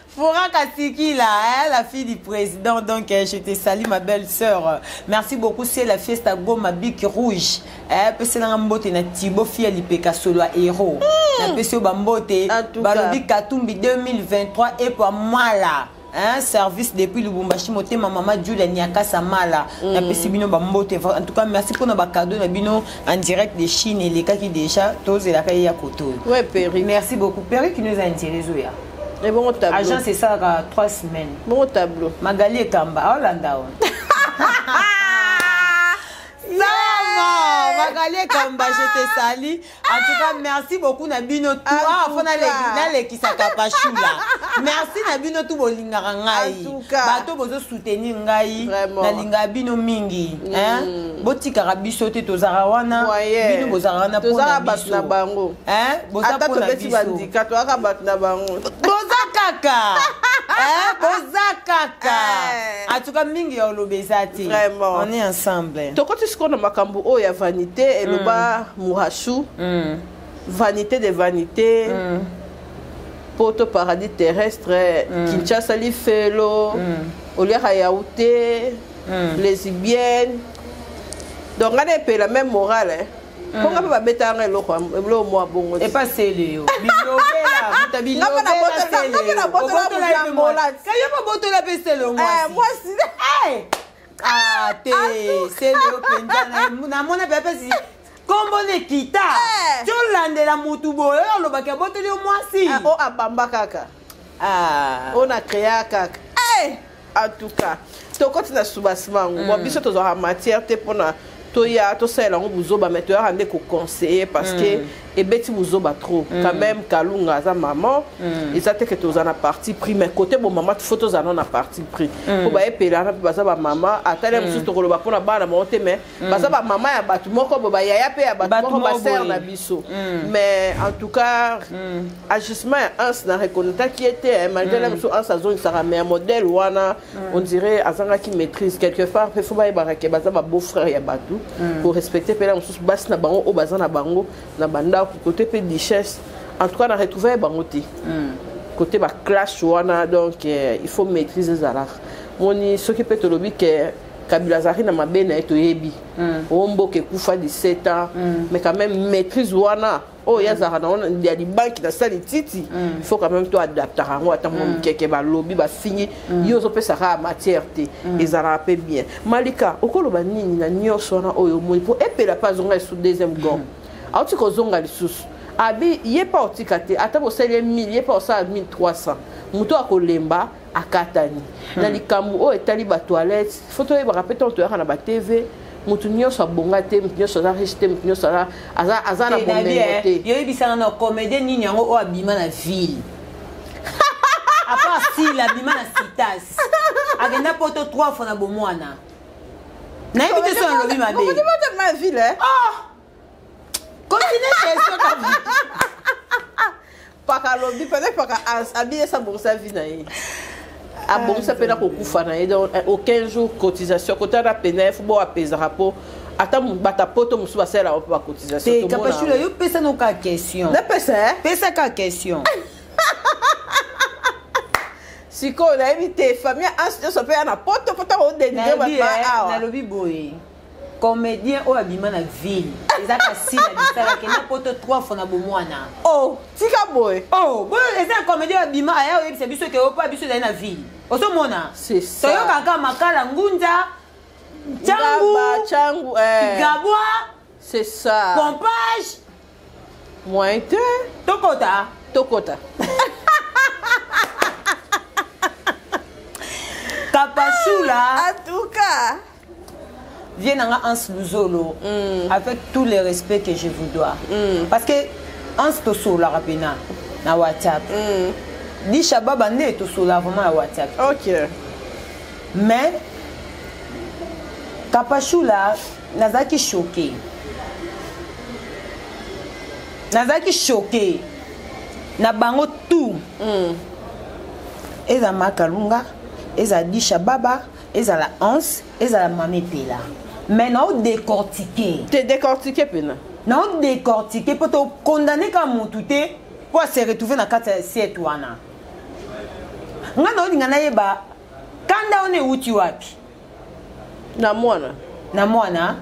Foura Kasikila, hein, la fille du président. Donc, je te salue, ma belle-sœur. Merci beaucoup. C'est la fiesta Goma Bic Rouge. Eh, pese nanga mbote na Thibaut Fia Lipeka Solo héros. Na pese yo bambote. Tout cas. Balobi Katumbi 2023 et pour Mala. Hein, service depuis Lubumbashi, motema mama Julia Nyakasa Mala. Napesi bino bambote. En tout cas, merci pour nos cadeaux na bino en direct de Chine et les cas qui déjà tozelaka ya koto. Ouais, Perry. Merci beaucoup. Perry qui nous a intéressés ya. Et bon tableau. Agence esalaka 3 semaines. Bon tableau. Magali Ekamba aolanda o Sama Magali Ekamba, je te salue. En tout cas, merci beaucoup na bino tout. Ah, tout fo cas. nalekisaka Pashula. Merci na bino tout bolingaka ngai. En tout cas. Bato bozosoutenir ngai. Vraiment. Nalingaka bino mingi. Hein? Botikaka biso te, tozalaka wana. Moyen. Bino bozalaka wana mpona Tozalaka bato biso. na bango. Hein? Boza Ata mpona tobeti biso. bandika, toyaka bato na bango. Boza kaka. Eh, boza kaka. En tout cas, mingi ya oloba eza te. Vraiment. On est ensemble. Tokoti sikoyo na makambo oyo ya vanité. Eloba Murashu, vanité de vanité, poto paradis terrestre, Kinshasa lifelo, oliaka yaou te, lesbienne. Donc nga na epela même morale, hein. Mpo nga mpe babetanga eloko eloko mwa bongo te. Epa sele yo bilobela muta. Nga mpe Bilobela. nga mpe nabotola moto ya Angola. Kayo bobotola mpe sele Eh, mwasi. Mwasi. Ah te, sele yo mpenza namona mpe apesi kombo na ekita ti olandela mutu boye oyo olobaki abotoli yo mwasi. O abamba kaka. Oyo na créa kaka. Eh, en tout cas, tokoti na soubassement yango. Bon, biso tozwaka matière te mpona toya tosalela yango buzoba, mais toyaka nde koconseiller parce que ebeti buzoba trop quand même. Kalunga aza mama, eza te ke toza na parti pris, mais côté bomama fo tozala nano na parti pris mpo bayepelana mpe baza bamama. Atali mosusu tokoloba mpona bana bango te, mais baza bamama ya bato moko boye, bayaya mpe ya bato Bato moko, moko basere boye. na biso. Mais en tout cas, agissement ya Anse na reconnaîtaki ye te, hein, malgré na mosusu Anse azongisaka, mais ya modèle wana, on dirait azangaki maîtrise quelque part. Mpe fo bayebaka ke baza babeau frère ya bato, korespecte mpe na mosusu basi na bango oyo baza na bango na bandako. Côté mpe duchesse, en tout cas na retrouve ye bango te côté baclash wana. Donc il faut maîtrise ezalaka. Moni soki mpe tolobi ke Kabila azalaki na mabe na ye, toyebi o mboka ekufa 17 ans, mais quand même maîtrise wana oyo ye azalaka nango ya libanki na sali titi, il faut quand même to adaptaka yango. Ata mwa mokeke balobi bafingi yo, ozopesaka ya matière te, ezalaka mpe bien. Malika, okoloba nini na nyonso wana oyo omoni? Mpo epela mpe azonga lisusu deuxième gom, auti kozonga lisusu, abi ye mpa otika te. Ata bosali ye 1000, ye mpa osala 1300, moto akolemba akatani na likambo oyo etali batoilette. Fo toyebaka mpe ntango toyaka na batv, motu nyonso abonga te, motu nyonso aza riche te, motu nyonso aza na bomengo te. Yoyebisanga na comédien nini yango oyo abima na ville? sila abima na sitas akenda poto 3 fois na bomwana. Nayebi te so nalobi mabe. Ma ville, hein? Ah! Continue question ka. Paka alobi peut-être paka abiyesa abongisa vie na ye, abongisa mpe na kokufa na ye. Donc aucun jour cotisation kota na pena ye fo bo apesaka mpo ata bato poto mosusu basalelaka mpo bacotisation. Te, Kapashula, yo pesa no ka question. Napesa? Pesa ka question. Sikoyo nayebi te, famille Anse nyonso mpe ya na poto mpo ntango odenigre bato awa. Nalobi boye, comédien oyo abima na ville eza kasila bisala akenda poto 3 fois na bomwana. Oh, tika boye. Oh, boye eza comédien oyo abima aya oyebisa biso ke opa biso ezali na ville. Ozomona, toyokaka makala ngunza Tchangu, Tchangu, eh. Gabwa, c'est ça. Pompage. Moyen te. Tokota. Tokota. Kapashula. En tout cas. Viens nanga Hans Luzolo, avec tout le respect que je vous dois. Parce que Hans tosolaka pena na WhatsApp. Disha baba nde tosola vraiment na WhatsApp. OK. Mais Kapashula, nazalaki choqué. Nazalaki choqué na bango tout. Eza Makalunga, eza Disha Baba, ezala Hans, ezala Mame Epela. Mais nao décortiquer. Te décortiquer pena. Nao décortiquer po to condamner ka mutu te po se retrouver na kati ya assiette wana. Nga na olinga nayeba kanda wana ewuti wapi? Na mwana. Na mwana.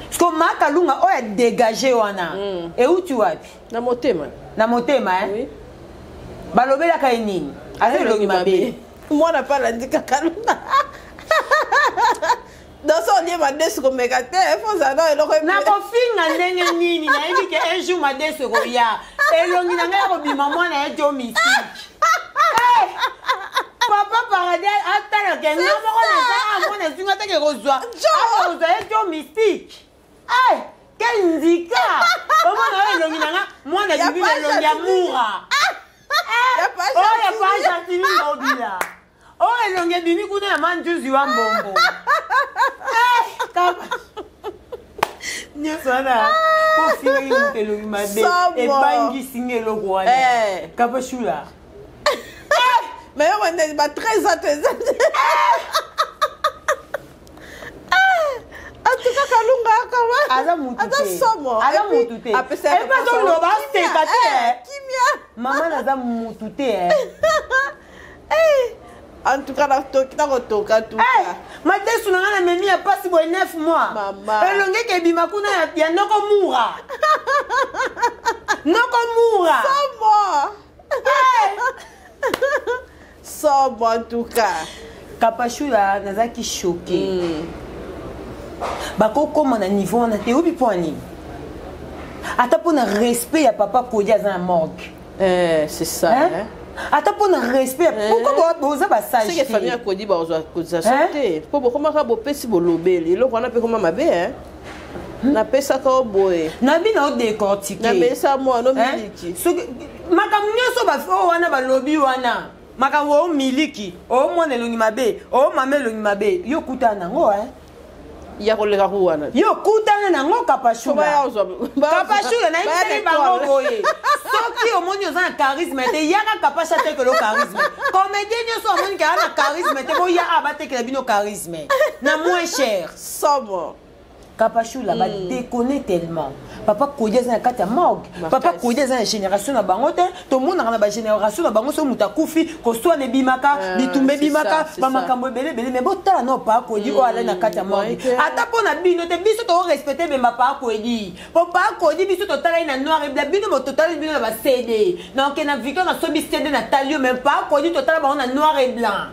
Parce que Makalunga oyo dégagé wana ewuti wapi? Na motema. Na motema, hein? Oui. Balobelaka ye nini? Aza elongi mabe. Mwana mpe alandi kaka luna. Donc so olie madesu komeka te, fo ozala na eloko. Nakofinga ndenge nini? Nayebi ke un jour madesu ekoya, elongi na ngai ya kobima mwana ye jo mystique. Papa Paradis atalaka nga moko naza mwana ezinga atake kozwa akozwa ye jo mystique. Quel ndika omona oyo elongi na nga mwana bibi na elongi ya mura oyo ya pajantini ngobila oyo elongi ebimi kuna ya manjuzi wa mbongo nyonso wana po ofingaki moto elongi mabe, ebangisi nga eloko wana. Kapashula. Mais yo bande ba 13 ans to eza. En tout cas, Kalunga kama aza mutu aza te. Somo. Aza mutu te. Apesa azoloba aseka te. Kimia. Mama naza mutu te. En tout cas, nakotoka tuka. Madesu na nga na memi ya pasi boye 9 mois, elongi eke ebima kuna ya noko mura, noko mura. Somo, somo en tout cas. Kapashula, nazalaki choqué. Bakokóma na niveau wana te. Oyebi mpo nini? Ata mpo na respect ya papa Kodi aza na morgue. C'est ça, hein? Ata mpo na respect, pourquoi boza basage? Seke famille ya Kodi bazwa cotisation te mpo bokomaka bopesi bolobeli eloko wana mpe koma mabe, hein? Napesaka o boye. Na bino odécortique. Napesa mwana omiliki. Soki makambo nyonso oyo wana balobi wana, makambo oyo miliki, omwana elongi mabe, omama elongi mabe, yo kutana nango, hein? Ya koleka ku wana. Yo kutana nango, Kapashula. Kapashula, nayebisaki bango boye, soki omoni oza na charisme te, yaka Kapasha atekela charisme. Comédien nyonso omoni kaka na charisme te, boya a batekela bino charisme na moins cher. Somo. Kapashula, badéconne tellement. Papa Kodi aza na kati ya morgue. Papa Kodi aza na génération na bango te. Tomonaka na bagénération na bango, so moto akufi, koswana ebimaka, bitumba ebimaka, bamakambo ebele ebele. Mais botala no papa Kodi oyo alai na kati ya morgue. Ata mpo na bino te, biso torespecte bemba papa Kodi, po papa Kodi biso totalaki na noir et blanc. Bino mo totali bino na baCD. Donc na Victor nasobi CD na tali yo, mais papa Kodi totala bango na noir et blanc.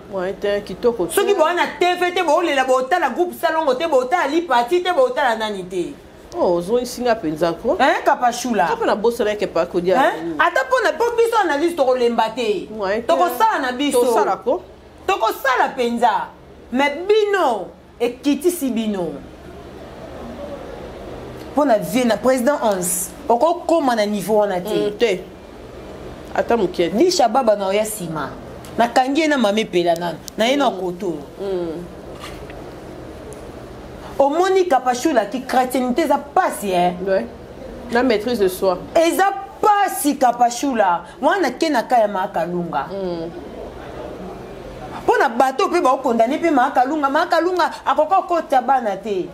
Kitoko. Soki boa na TV te, bolela botala groupe Salongo te, botala Lipati te, botala nani te. Oh, ozongisinga mpenza ko. Kapashula. Mpe nabosana eke pa Kodi. Ata mpona mpo biso analyse tokolemba te, tokosala na biso. Tosala ko. Tokosala mpenza. Mais bino ekitisi bino mpo na vie na président Hans, okokóma na niveau wana te. Te, ata moke. Disha baba na oya nsima. Nakangi ye na mama epela nano na ye na koto. Omoni Kapashula ki chrétienté eza pasi, eh? Ouais. Na maîtrise de soi. Eza pasi, Kapashula. Wana ke na ka ya Makalunga. Mpo na bato mpe baokondane mpe Makalunga, Makalunga akoka kokota bana te.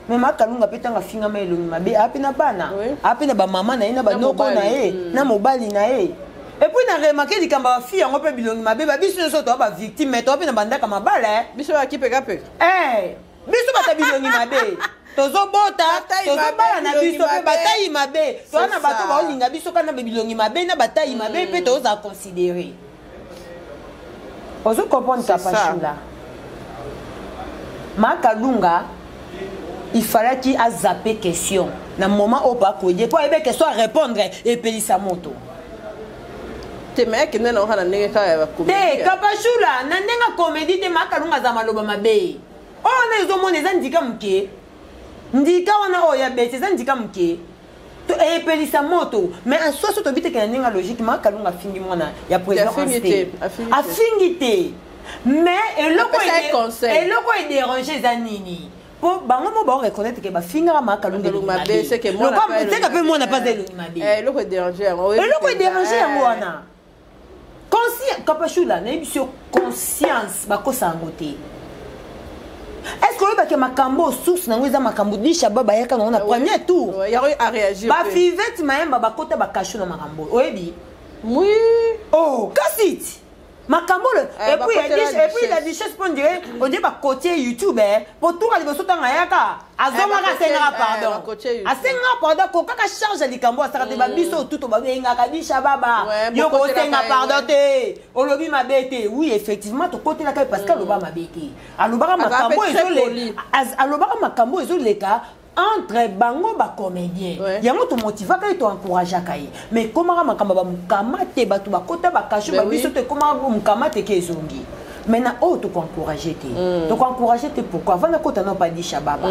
Me Makalunga mpe ntango afingama elongi mabe, aa mpe na bana, aa mpe na bamama na ye, na banoko na ye, na mobali na ye. Et puis na remarquer likambo ya bafille yango mpe bilongi mabe, babiso nyonso toa bavictime, mais toa mpe na bandaka mabala, eh. Biso bakipekapeka. Eh, biso bato ya bilongi mabe tozobota, tozobala na biso mpe batayi mabe. Toa na bato baolinga biso kaka na bilongi mabe na batayi mabe mpe tozala considéré. Ozo comprendre? Kapashula, Makalunga, il fallaki azape question na moment oyo bakoye mpo ayebe question arépondre epelisa moto. Te, me akende na na ndenge kaka ya te. Kapashula, na ndenge ya comédie te. Makalunga aza maloba mabe oyo wana ezomona eza ndika moke, ndika wana oyo ya beti eza ndika moke epelisa moto. Mais en soi, so tobi teke na ndenge ya logique, Makalunga afingi mwana ya président te, afingi te. Mais eloko edérange eza nini? Mpo bango mo baoreconnaître ke bafingaka Makalunga elongi mabe, seka mpe mwana mpe aza elongi mabe. Eloko edérange yango. Eloko edérange yango wana. Conscience, Kapashula, nayebi yo, conscience bakosa yango te. Est ce que oyebake makambo source nango eza makambo disha ba bayaka nango na premier tour? Bafivete Mayemba bakota bakasho na makambo oyebi. Oui. Oh, kasi ti makambo oyo, et puis la duchesse mpo ondire bakotie YouTube po tuka liboso ntango ayaka azongaka, asengaka pardon, asengaka pardon, kokaka charge ya likambo asaka te. Babiso tuto babengaka disha baba, yo kosenga pardon te, olobi mabe te. Oui, effectivement, tokotelaka ye parce que aloba mabe te, alobaka makambo, alobaka makambo ezoleka entre bango bacomédien. Yango tomotivaka ye, toencourageaka ye. Mais ekomaka makambo bamokama te, bato bakota bakasho, babiso to ekomaka mokama te ke ezongi. Mais na oyo tokoencourage te, tokoencourage te. Pourquoi? Avant nakota na padisha baba,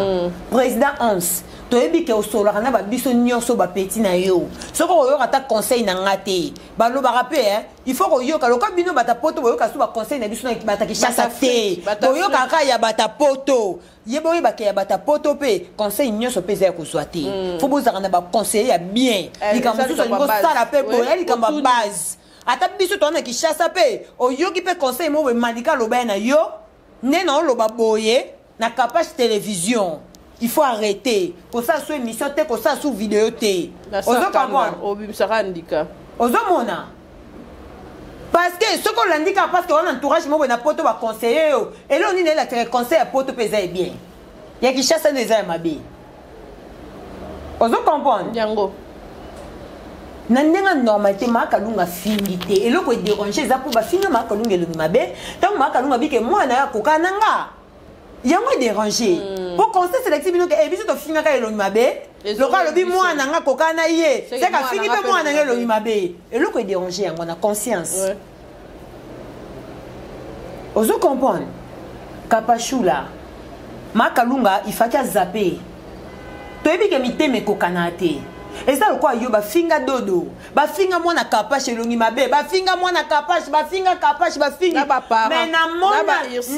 président Hans, toyebi ke osololaka na babiso nyonso bapeti na yo. Soki okoyoka ata conseil na nga te, balobaka mpe il faut koyoka loka bino bata poto, boyoka so baconseil na biso na bata Kishasa te, boyokaka ya bata poto. Ye boyebaka ya bata poto mpe conseil nyonso mpe eza ya kozwa te. Fo bozalaka na baconseiller ya bien. Likambo mosusu olingi osala mpe boye, ya likambo ya base. Ata biso toza na Kishasa mpe oyoki mpe conseil moko boye, Malika aloba ye na yo nde na oloba boye na Capage Télévision, il faut arrêter kosala so émission te, kosala so video te. Ozo comprendre? Obimisaka ndika. Ozomona, parce que soki olandi kaka parce que wana entourage moko boye na poto baconseiller yo, eloko nini elakisaka conseil ya poto mpe eza ebien, ya Kishasa nde eza ya mabe? Ozo comprendre? Yango. Na ndenge ya normalité, Makalunga afingi te. Eloko edérange eza mpo bafinga Makalunga elongi mabe. Ntango Makalunga bike mwana yo akoka na nga, yango edérange mpo conseil sélectif bino ke biso tofingaka elongi mabe. Lokola alobi mwana nga akoka na ye, seka afingi mpe mwana nga elongi mabe. Eloko edérange yango na conscience. Ozo comprendre, Kapashula? Makalunga ifaki azape. Toyebi ke mitema ekokana te. Eza lokola yo, bafinga dodo, bafinga mwana Kapashe elongi mabe, bafinga mwana Kapashe, bafinga Kapashe, bafingi, mais namona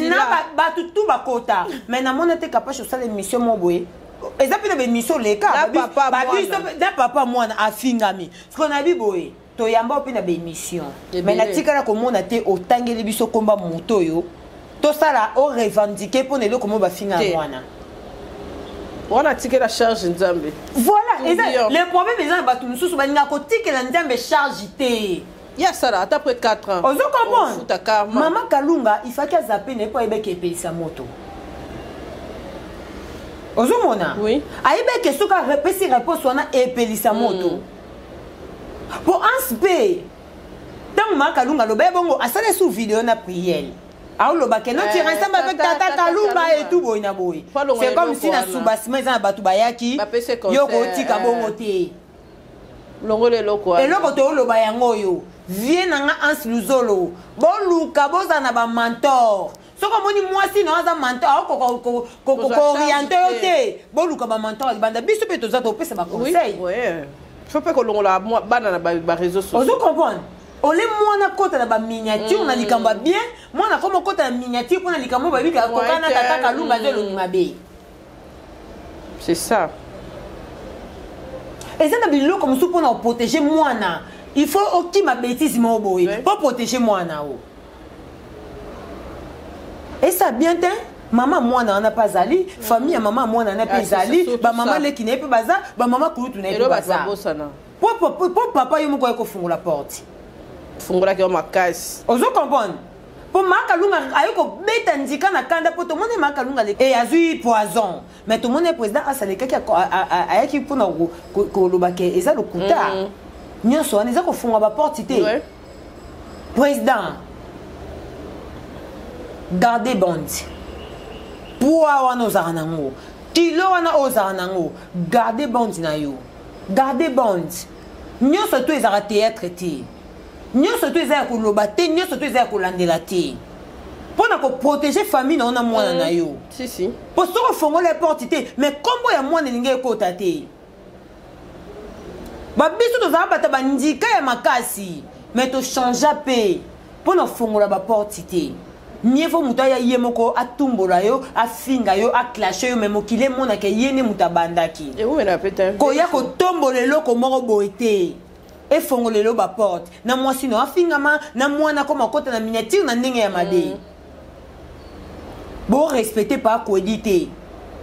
na bato tu bakota, mais namona te Kapashe osala émission mo boye. Eza mpe na baémission oleka babiso na papa mwana afingami. Siko nayebi boye, toyamba mpe na baémission, mais natikala komona te otangeli biso komba moto oyo tosala orevendique mpo na eloko mo bafinga ya mwana. Wana atikela charge Nzambe. Voilà, eza le problème. Eza na bato mosusu balingaka kotikela Nzambe charge te. Ye asala ata après 4 ans. Ozo comprendre? Mama Kalunga ifaki azape na ye mpo ayebaki epelisa moto. Ozomona? Oui. Ayebaki soki apesi réponse wana, epelisa moto. Mpo Anse mpe ntango Mama Kalunga aloba ye bongo, asala su video na priere, aoloba ke notire ensemble avec tata Kalunga etu boye na boye. C'est comme si na soubassement eza na bato bayaki yo kotika bongo te. Longola eloko. Eloko tooloba yango oyo, vie na nga Anse Luzolo, boluka bozala na bamentor. Soki omoni mwasi na yo aza mentor, aokoka kooriente yo te, boluka bamentor ya libanda. Biso mpe toza topesa baconseil. Faut mpe kolongola bana na baréseau sociaux. Ozo comprendre? Ole mwana kota na baminiature na likambo ya bien, mwana akoma kota na miniature mpo na likambo oyo babikaka kokana tata Kalunga aza elongi mabe. C'est ça. Eza na biloko mosusu mpona koprotege mwana, il faut okima bétise moko boye mpo protéger mwana o. Esa bien te. Mama mwana wana mpe azali, famille ya mama mwana wana mpe ezali, bamama leki na ye mpe baza, bamama kulutu na ye mpe baza. Po papa yo moko aye kofungola porte. Fungolaki yo makasi. Ozo comprendre? Mpo Makalunga aye kobeta ndika na kanda, mpo tomoni Makalunga e azwi poison, mais tomoni président asalekaki, ayaki mpona koloba ke eza lokuta. Nyonso wana eza kofunga baporte te. Président, garde bande poids wana ozalaka nango, kilo wana oyo ozalaka nango, garde bande na yo, garde bande. Nyonso to ezalaka théâtre te, nyonso to eza ya koloba te, nyonso to eza ya kolandela te, mpo na koprotege famille na yo na mwana na yo. Si, si. Mpo soki ofongola porte te, mais nkombo ya mwana elingi ekota te. Babiso tozala bato bandika ya makasi, mais tochangea mpe mpo na kofongola baporte te. Mieux vaut moto aya ye moko atumbola yo, afinga yo, aclashe yo, mais mokili emonaka ye nde moto abandaki koya kotombola eloko moko boye te. Efongola elo baporte na mwasi no afingama na mwana akoma kota na miniature na ndenge ya mabe. Borespecte pa Kwedi te.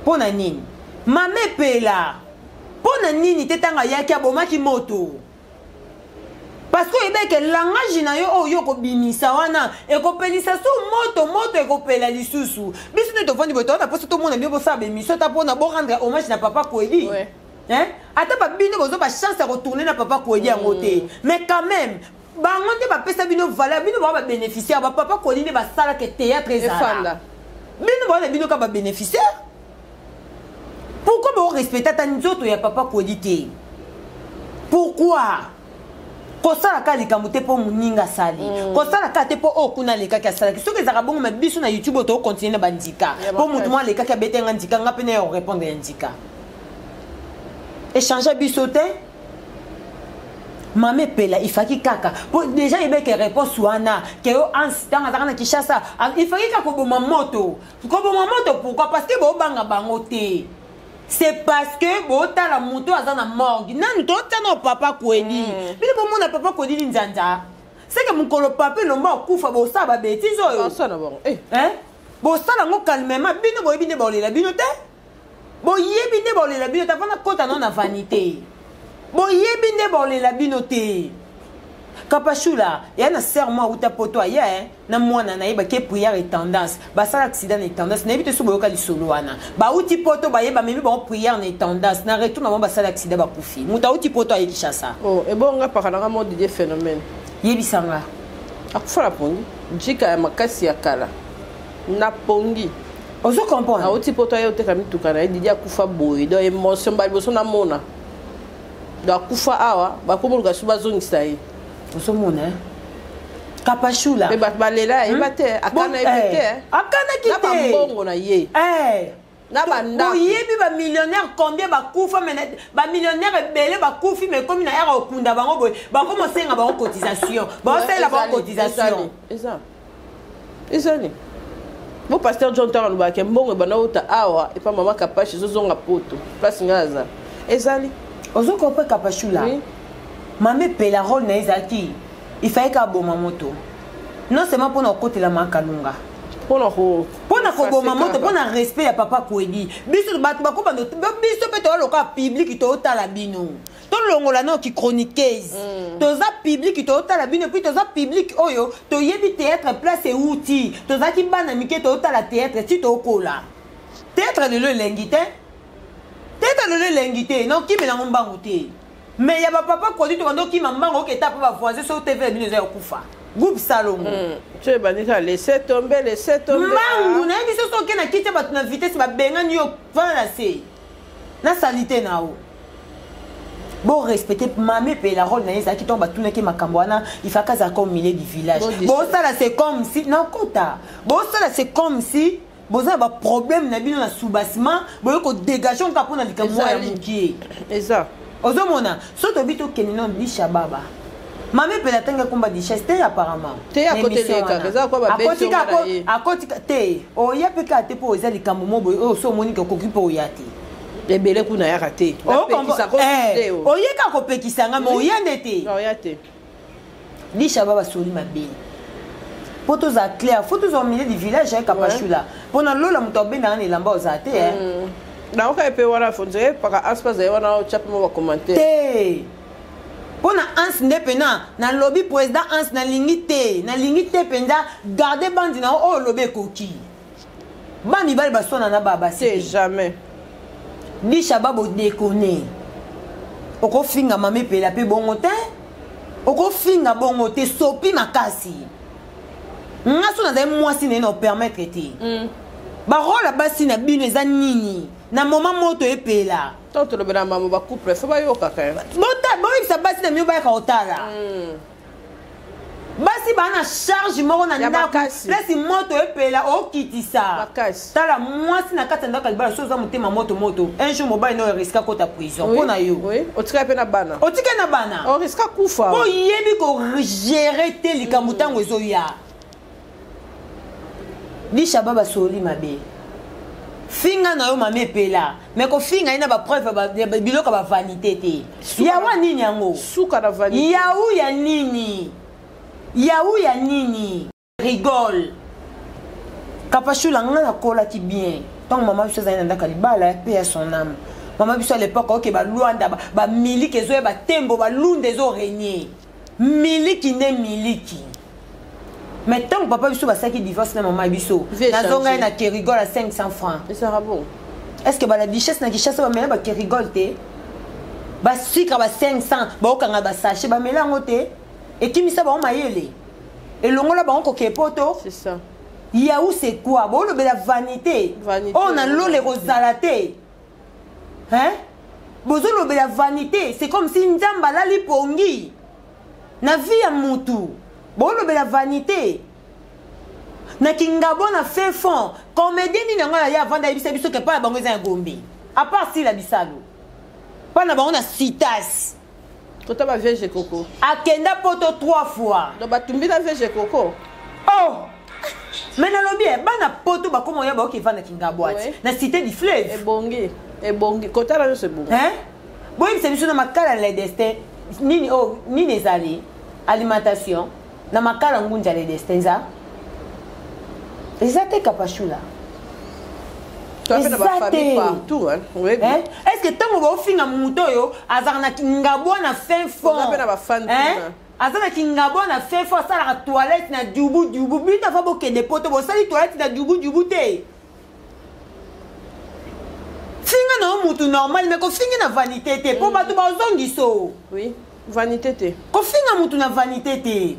Mpo na nini mama Epela? Mpo na nini te ntango ayaki abomaki moto? Parce que oyebeke langage na yo oyo okobimisa wana ekopelisa su moto, moto ekopela lisusu. Biso nde tovandi boye, toza na mposa tomona bino bosala baémission ata mpona borendre hommage na papa Kwedi. Hein? Ata babino bozwa bachance ya kotourne na papa Kwedi yango te, mais quand même bango nde bapesa bino valeur, bino bango babénéficiaire. Bapapa Kwedi nde basalaka théâtre ezala, bino bango na bino kaka babénéficiaire. Pourquoi borespecte ata nzoto ya papa Kwedi te? Pourquoi kosala kaka likambo te mpo moninga asali, kosala kaka te mpo oyo kuna alekaki asalaki? Soki ezalaka bongo, ma biso na YouTube oyo tokokontinue na bandika mpo motu moko alekaki abete nga ndika, nga mpe na ya korépondre ya ndika échange biso te. Mama Epela ifaki kaka po déjà yebeke réponse wana ke yo Hans ntango azalaka na Kinshasa, ifaki kaka koboma moto, koboma moto. Pourquoi? Parce que bobanga bango te. C'est parce que botala moto aza na morgue nanu totia na papa Kwedi. Bino bomona papa Kwedi linzanza seke mokolo papa Elomba akufa, bosala babétise oyo, bosala yango calmement. Bino boyebi nde baolela bino te, boyebi nde baolela bino te. Avanda kota nano na vanité, boyebi nde baolela bino te. Kapashula ya na sœur mo auta poto aye na mwana na ye, bake prière et tendance, basala accident na tendance. Nayebi te so boyoka lisolo wana. Bauti poto, baye, bamemi bango prière na tendance, na retour na bango basala accident, bakufi. Moto auti poto aye Kinshasa. Oh, ebonga paka nanga mo Didier Phénomène. Yebisanga. Akufa na pongi jika ya makasi ya kala na pongi. Ozo comprendre? Auti poto aye oteka mituka na ye. Didi akufa boye, donc émotion mbala liboso namona. Donc akufa awa, bakomoluka so bazongisa ye. Ozomona Kapashula. Me bato balela, ayeba te, akana ye pe te. Akanaki te na bambongo na ye na bandako. Boyebi bamillionnaire combien bakufa? Me bamillionnaire ebele bakufi, me ekomi na ere okunda bango boye, bakoma osenga bango cotisation, baosalela bango cotisation. Ezali bo pasteur John ntango alobaka mbongo ebanda uta awa epa mama Kapashi ezozonga poto, place ngai aza ezali. Ozokope Kapashula. Oui. Mama Epela, role na ye ezalaki ifai ka aboma moto, non seulement mpona kokotela Makalunga, mpona koboma moto, mpona respect ya papa Kwedi. Biso bato bakobanda, biso mpe toya lokola public, tootala bino, tolongola noki chroniqueuse. Toza public, tootala bino, puis toza public oyo toyebi théâtre place euti. Tozalaki bana mike, tootala théâtre ti tookola. Théâtre lelo elengi te, théâtre lelo elengi te, nakokimela yango mbangu te. Mais ya bapapa Kodi, tokanda okima mbango, oketa mpo bavoisin so TV ya bino eza ya kokufa, groupe Salongo. So ebandi kaka laisse tomber, laisse tomber. Mbangu nayebi so so oke na kiti ya bato na vitesse, babengani yo, vanda na se na salite na yo. Borespecte mame Epela, role na ye ezalaki ntango batunaki makambo wana, ifaka azalaka au milieu du village. Bosala c'est comme si nakota, bosala c'est comme si boza na baproblème na bino na soubassement, boye kodégage kaka mpona likambo ya mokie. Eza Ozomona so tobi tokende nano lisha baba. Mama epela ntango akumba duchesse te apparemment. Te akoteli ye kaka eza kwa babeti akotika te oya mpe kaka te mpo eza likambo mo boye oyo so omoni ke okoki mpe oya te. Ebele kuna yaka te. Oye kaka kopekisa nga me oya nde te. Oya te. Disha ba basoli mabe. Mpo tozala clair, fo tozala milieu du village ya Kapashula. Mpo na lola moto abendaka na elamba ozala te. Nayoka ye mpe wana fonzeye paka aspa zaye wana otya mpe mo bacommentaire. Te. Mpo na Hans nde mpena nalobi président Hans nalingi te, nalingi te mpenza garde bandi na yo oyo olobi ekoki. Ba mibali baswana na ba basi te. Jamais. Disha ba bodekone. Okofinga mama epela mpe bongo te. Okofinga bongo te sopi makasi. Nga so nazali mwasi na ye na opermettre te. Barole ya basi na bino eza nini? Na moment moto epela. Ntango tolobela mambo ba couple fo bayokaka. Boyebisa basi na bino bayaka kotala. Basi baa na charge moko na ndako place moto epela okitisa. Tala mwasi na kati ya ndako ya libala so oza motema moto moto un jour mobali no risque akota prison mpo na yo. Otikali mpe na bana. Otikali na bana. Orisque akufa. Mpo oyebi kogere te likambo ntango ezoya. Disha ba basoli mabe. Finga na yo mama epela mais kofinga ye na bapreuve biloko ya bavanité te. Yawa nini yango? Suka na vanité. Yau ya nini? Yau ya nini? Rigole. Kapashula nga nakolaki bien. Ntango mama biso azali na ndako ya libala pe ya son âme. Mama biso à l'époque oke ba Luanda ba miliki ezoya ba tembo ba lunda ezo régner. Miliki nde miliki. Mais ntango papa biso basalaki divorce na mama biso, nazonga ye na Kerigol à 500 francs. Ezalaka bon. Est-ce que bala duchesse na Kinshasa bamela ba Kerigol te? Ba sucre ba 500, baokanga ba sachet bamela yango te? Ekimisa bango mayele. Elongola bango kokee poto. C'est ça. Yaou c'est quoi? Bolobela vanité. Vanité. Oh na lole kozala te. Hein? Bozolobela vanité, c'est comme si Nzambe alali pongi. Na vie ya mutu. Bolobela vanité. Na kingabo na fin fond, comédien nini yango ya avanda yebisa biso ke pa ya bango eza ya Gombe. À part Sila Bisalo. Pa na bango na Citas. Kota ba vierge koko. Akenda poto 3 fois. Donc batumbi na vierge koko. Oh. Mais nalobi eh, bana poto bakoma oya baoki evanda Kingabwati. Na cité du fleuve. Ebongi, ebongi. Kota na nyonso ebongi. Hein? Boyebisa biso na makala le destin nini oh nini ezali alimentation na makala ngunja le destin eza eza te kapashula. Eza te. Partout, hein. Oui. Hein? Est-ce que ntango baofinga moto oyo azalaka na kingabwa na fin fond? Oza pe na ba fan Hein? Aza na kingabwa na fin fond, asalaka toilette na dubu dubu. Bino afa bokende poto bosali toilette na dubu dubu te. Finga na yo mutu normal mais kofingi na vanité te po bato bazongiso. Oui, vanité te. Kofinga mutu na vanité te.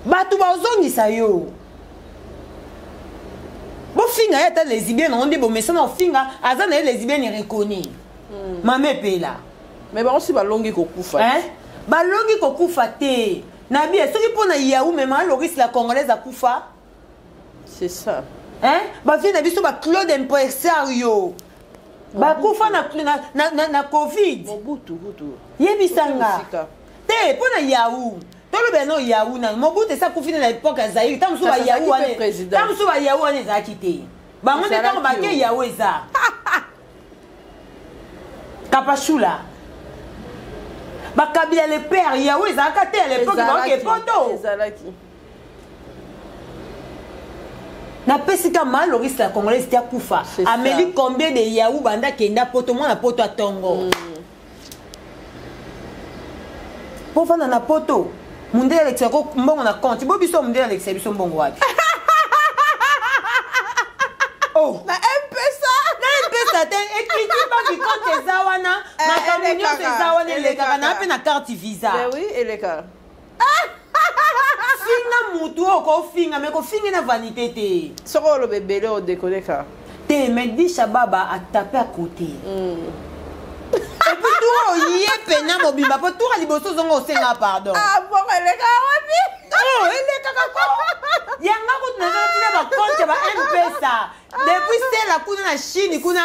Bato bazongisa yo. Bofinga ye ata lesbienne yango nde bomesana kofinga aza na ye lesbienne reconnu. Mama epela. Mais bango si balongi kokufa. Hein? Balongi kokufa te. Na bien soki mpo na Yahoo mais ma Loris la congolaise akufa. C'est ça. Hein? Ba vie na biso ba Claude Impresario. Bakufa na na na, na, na Covid. Mobutu kutu. Yebisanga. Te mpo na Yahoo. Tolobela no Yahoo na Mobutu esa kufi na époque ya Zaïre. Tango mosusu ba Yahoo wana. Tango mosusu ba Yahoo wana ezalaki te. Bango nde tango bake Yahoo eza. Kapashula. Bakabila le père Yahoo ezalaka te à l'époque baoke poto. Ezalaki. Napesi ka ma Loris la congolaise te akufa. Ameli combien de Yahoo banda kenda poto mwana poto atongo. Po fanda na poto mundele alekisa ko mbongo na compte. Bo biso mundele alekisa biso mbongo wapi? Oh. Na M-Pesa. Na M-Pesa te ekiti banki compte eza wana. Makambo nyonso eza wana elekaka na pe na carte visa. Ben oui, eleka. Finga mutu oyo kofinga mais kofinga na vanité te. Soko oloba ebele odekoneka. Te mais Disha Baba a tapé à côté. Et puis toi oye pena mobimba po tour liboso zongo osenga pardon. Ah bon eleka wapi? Oh elekaka ko. Yanga kutu nazala tina ba compte ba M-Pesa. Depuis Stella kuna na Chine kuna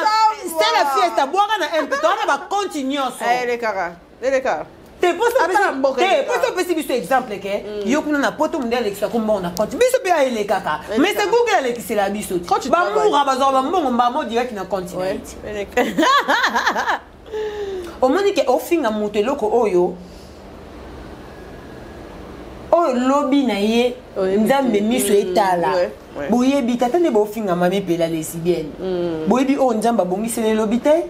Stella Fiesta bwaka na M-Pesa wana ba compte nyonso. Elekaka. Eleka. Te poso opesi biso exemple ke yo kuna na poto munde alekisaka mbongo na compte, biso mpe ayelekaka, mais c'est Google alekisela biso te. Bamura bazwaka bambongo mbamo direct na compte na ye te. Omoni ke ofinga moto eloko oyo oyo lobi na ye Nzambe miso etala. Boyebi tata nde bofinga mami Epela lesbienne, boyebi oyo Nzambe abongiseli elobi te.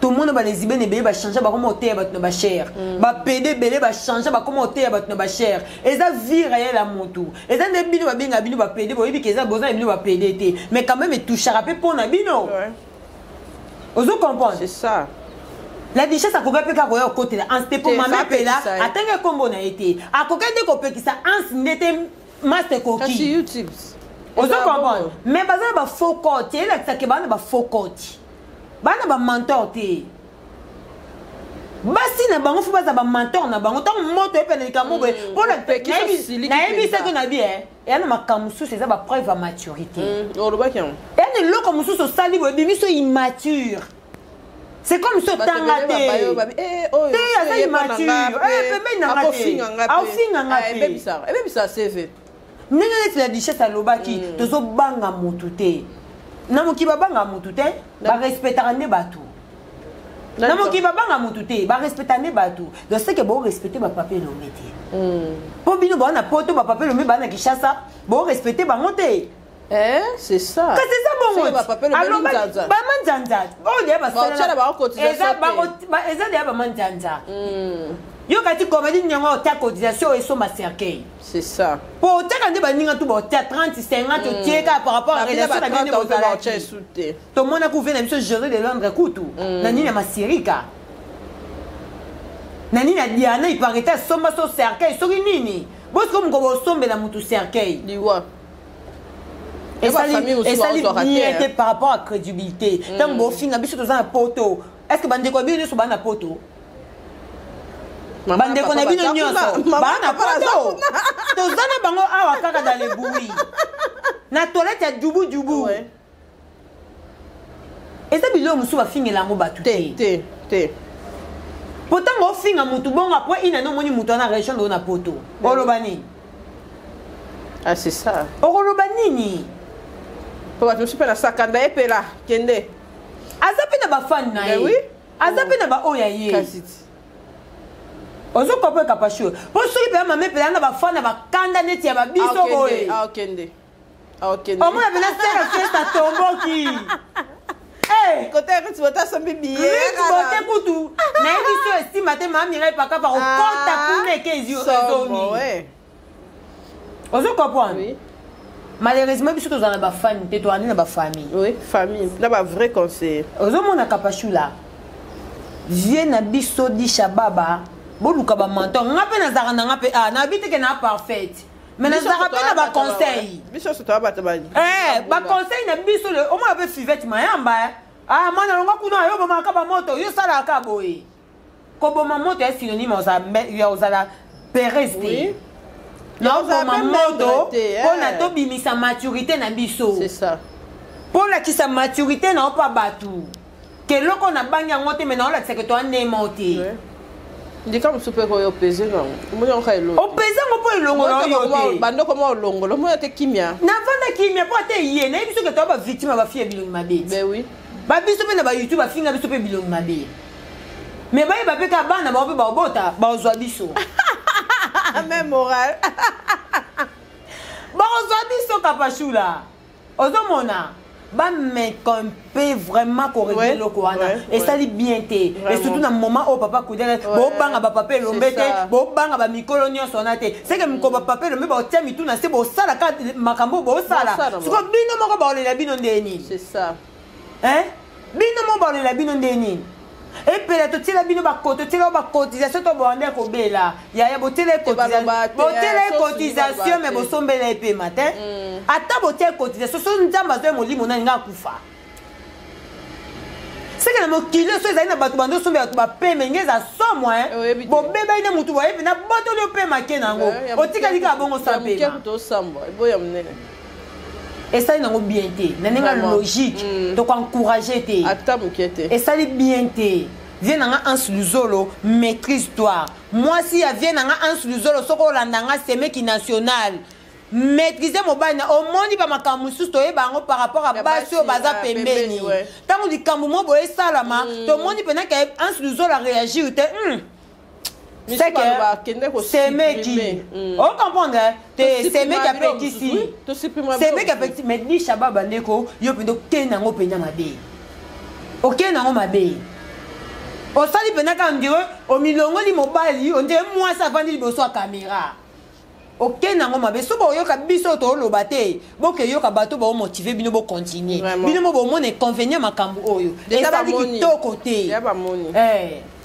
Tomona balesbienne ebele bachange, bakoma oteya bato na bachere, bapede ebele bachange, bakoma oteya bato na bachere. Eza vie réelle ya motu. Eza nde bino babengaka bino bapede, boyebi ke eza boza na bino bapede te, mais quand même etouchaka mpe mpo na bino. Ozo comprendre? C'est ça. La Duchesse akoki mpe kaka koya kokotela Anse te, mpo mama Epela atangi nkombo na ye te. Akoki nde kopekisa Anse nde te, master koki. Ozo comprendre? Mais baza na bafaux cote, elakisake baa na bafaux cote, baa na bamentor te. Basi na bango fo baza bamentor na bango. Ntango moto epela likambo boye, mpona nayebisaki na bi eya na makambo mosusu, eza bapreuve ya maturité. Olobaki yango. Eya na eloko mosusu osali boye, ebimi so immature. C'est comme si otanga te te, aza immature pembeni nanga te, aofinga nga te. Ebebisaka CV. Ndenge neti la Duchesse alobaki, tozobanga motu te na mokili, babanga motu te, barespectaka nde bato na mokili. Babanga motu te, barespecta nde bato. Donc c'est que borespecte bapapa Elombe te, mpo bino baa na poto, bapapa Elombe baa na Kinshasa, borespecte bango te. C'est ça. Kasi eza bongo, bamanzanza oyo deya basalala, eza deya bamanzanza. Yo kati comédie nyango, otia cotisation oyo esomba cercueil. C'est ça. Po otiaka nde baninga tu baotia 30, 50, otie kaka par rapport à relation na bino bozalaki. Tomonaki uve na biso José de Londres kutu na nini ya Masirika na nini ya Diana, iparete asomba so cercueil soki nini. Bosiko moko bosombela mutu cercueil. Liwa. Esali bien te par rapport à crédibilité. Ntango bofinga biso toza na poto, est ce que bandeko ya bino nyonso baa na poto? Bandeko na bino nyonso baa na poto? Toza na bango awa kaka dans le bruit na toilette ya jubu jubu. Eza biloko mosusu bafingela yango bato te. Te. Po ntango ofinga mutu bongo, après inani omoni mutu wana région oyo na poto, oloba nini? Ah, c'est ça. Okoloba nini? Po bato mosusu mpe na sakanda Epela kende. Aza mpe na bafani na ye, aza mpe na baoyo ya ye. Ozokopa ekapashu, mpo soki mpenza mama Epela na bafani na bakanda neti ya babiso boye, akende. Omona mpena sera fiesta tomboki. Kote Ruth Bote asombi billet. Ruth Bote kutu nayebi so esima te. Mama Mirai Pakapa kokota kuna eke ezongi. Ozo comprendre? Malheureusement biso tozala na bafani te, toandi na bafamille. Oui, famille na bavrai conseiller. Ozomona Kapashula, vie na biso Disha Baba, boluka bamentor. Nga mpe nazalaka na nga mpe nayebi te ke na parfaite, mais nazalaka mpe na baconseil. Biso nyonso toya bato. Baconseil na biso, omona mpe Fivete Mayamba, ah, mwana longa kuna, yo bomaka bamoto, yo salaka boye. Koboma moto ya synonyme ya ozala perez te. Naoboma moto mpona tobimisa maturité na biso, mpo olakisa maturité na yo mpa bato ke eloko nabangi yango te, me naolakisaka toa ndemo te. Ndika mosusu mpe koyo opese nango, omoni yango kaka eloko. Opese yango mpo elongola oyo te. Bandoko mwa olongola, omoni te kimia. Navanda kimia mpo ate ye nayebi soki toa bavictime ya bafille ya bilongi mabe. Ben oui. Babiso mpe na bayoutube bafinga biso mpe bilongi mabe, me bayeba mpe kaka bana bango mpe baobota baozwa biso. Même moral. Bakozwa biso. Kapashula, ozomona bameka mpe vraiment korégler eloko wana, esali bien te, et surtout na moment oyo papa Kudele bobanga bapapa Elombe te, bobanga bamikolo nyonso wana te. Seke moko bapapa Elombe baotia mitu na se, bosala kaka makambo bosala. Siko bino moko baolela bino nde nini? Bino moko baolela bino nde nini? Epela, totiela bino totiela bacotisation to boande kobela yaya, botiela ye cotisation, me bosombela ye pema te. Ata botia ye cotisation, so Nzambe azwa ye molimo nani nga akufa. Seke na mokili so ezali na bato bando osombela bato bapeme nge eza somo bobebaki na motu boyebi na botoli opema ke nango, otikali kaka bongo sa pema. Esali nango bien te na ndenge ya logique, tokoencourage te. Ata moke te. Esali bien te. Vie nanga Anse Luzolo, maîtrise toi. Mwasi ya vie na nga Anse Luzolo, soki olanda nga semeki national. Maîtriser mobali na omoni ba makambo mosusu toyeba yango par rapport à basi oyo baza pembeni. Ntango likambo mo boye esalama, tomoni mpenza ke Anse Luzolo a réagir te. Semeki ocomprendre te, semeki apekisi, semeki apekisi. Mais disha baba ndeko, yo mpenza okende yango mpenza mabe, okende yango mabe, osali mpenza kaka ondire omilongoli mobali, ondire mwasi avandi liboso ya kamera, okende yango mabe. So boyoka biso tooloba te, bokeyoka bato baomotive bino, bocontinue bino mo bomona inconvénient. Makambo oyo esali kitoko te.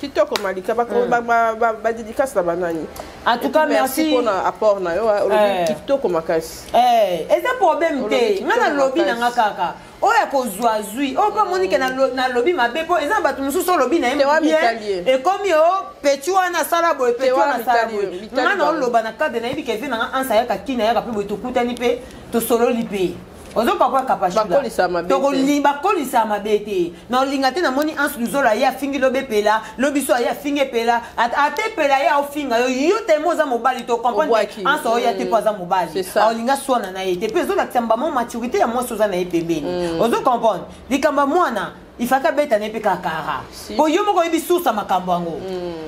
Kitoko Malika, badédicace na banani? En tout cas, merci mpona apport na yo. Olobi kitoko makasi. Eza problème te, nga nalobi na nga kaka oyo akozwa zwi oyo mpe amoni ke nalobi mabe, mpo eza na bato mosusu olobi na ye bien, ekomi o peti wana asala boye, peti wana asala boye. Nga na oloba na cadre nayebi ke vie na nga Anse ayaka kini, ayaka mpe boye, tokutani mpe tosololi mpe ozoka kapashula, bakolisa mabe te. Na olinga te namoni Anse Luzolo aye afingi lobi Epela, lobi so aye afingi Epela, ate Epela ye aofinga yo. Yo temo oza mobali, to comprendre Anse oya te mpo aza mobali, aolinga swana na ye te, mpe ezolakisa mbamo maturité ya mwasi oza na ye pembeni. Ozo comprendre likambo ya mwana ifaki abeta na ye mpe kakara, po yo moko oyebi source ya makambo yango.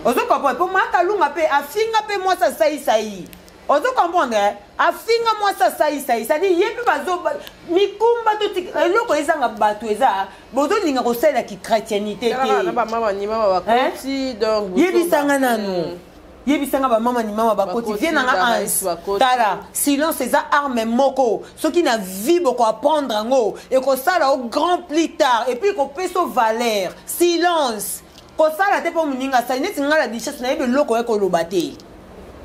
Ozo comprendre, mpo Makalunga mpe afinga mpe mwasi asaisai. Ozo comprendre, afinga mwasi asaisai, c'est-à-dire ye mpe bazo mikumba to eloko ezanga bato eza bozolinga kosalela kichrétienité te. Yebisanga nanu, yebisanga bamama ni mama bakoti vie nanga Anse. Tala, silence eza arme moko. Soki na vie bokoapprendre yango, ekosala o grand plus tard, et puis ekopesa o valeur. Silence kosala te mpo moninga asali neti ngai la duchesse, nayebi eloko ya koloba te.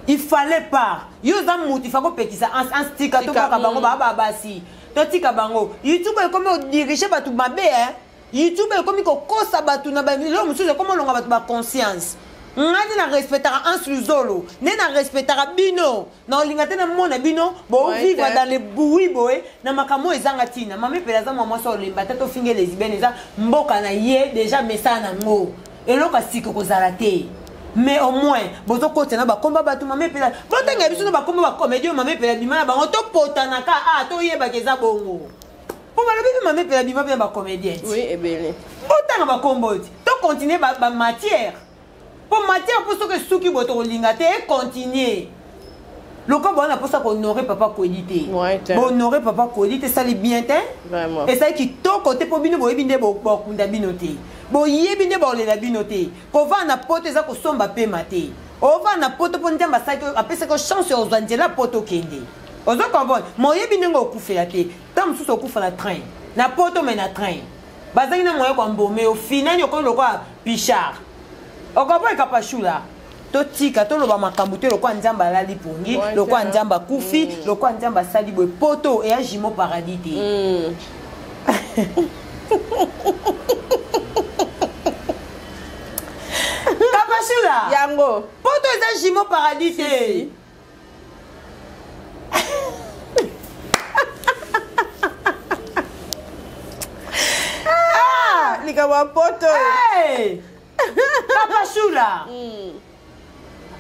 Il fallait pas, yo oza mutu, ifa kopekisa Anse, tika tokaka bango baa babasi, totika bango. YouTube ekomi odirige bato mabe, YouTube ekomi kokosa bato na biloko mosusu, ekomi olonga bato baconscience. Ngai nde na respectaka Anse Luzolo, nde na respectaka bino, na olinga te namona bino bovivre dans le boui boye na makambo oyo ezanga ntina. Mama Epela aza mwa mwasi olemba te, tofinge lesbienne, eza mboka na ye déjà, mesana nango eloko ya sika kozala te. Mais au moins bozokota na bakomba bato. Mama Epela, botanga biso na bakomba bacomédie oyo Mama Epela bima na bango, topotanaka a toyebaka eza bongo, mpo balobi mpe Mama Epela bima mpe na bacomédien. Botanga bakombo ti tocontinue bamatière, mpo matière, mpo soki esuki boye tokolinga te econtinue. Lokola bona mposa kohonore papa Kwedi te, bohonore papa Kwedi te, esali bien te, esali kitoko te, mpo bino boyebi nde bakunda bino te, boyebi nde baolela bino te. Kovanda na poto eza kosomba pema te. Ovanda na poto mpo Nzambe apesaki chance ya ozwa nzela poto okende. Ozo comprendre, ma oyebi ndenge okufela te. Ntango mosusu okufa na train na poto, me na train bazangi na moyen kwambome yo, finani okomi lokola Pichard. Okomprendre, Kapashula? Totika toloba makambo te lokola Nzambe alali pongi, lokola Nzambe akufi, lokola Nzambe asali boye. Poto eya jumeau paradis te. Kapashula, yango poto eza jumeau paradis te. Likambo ya poto. Kapashula,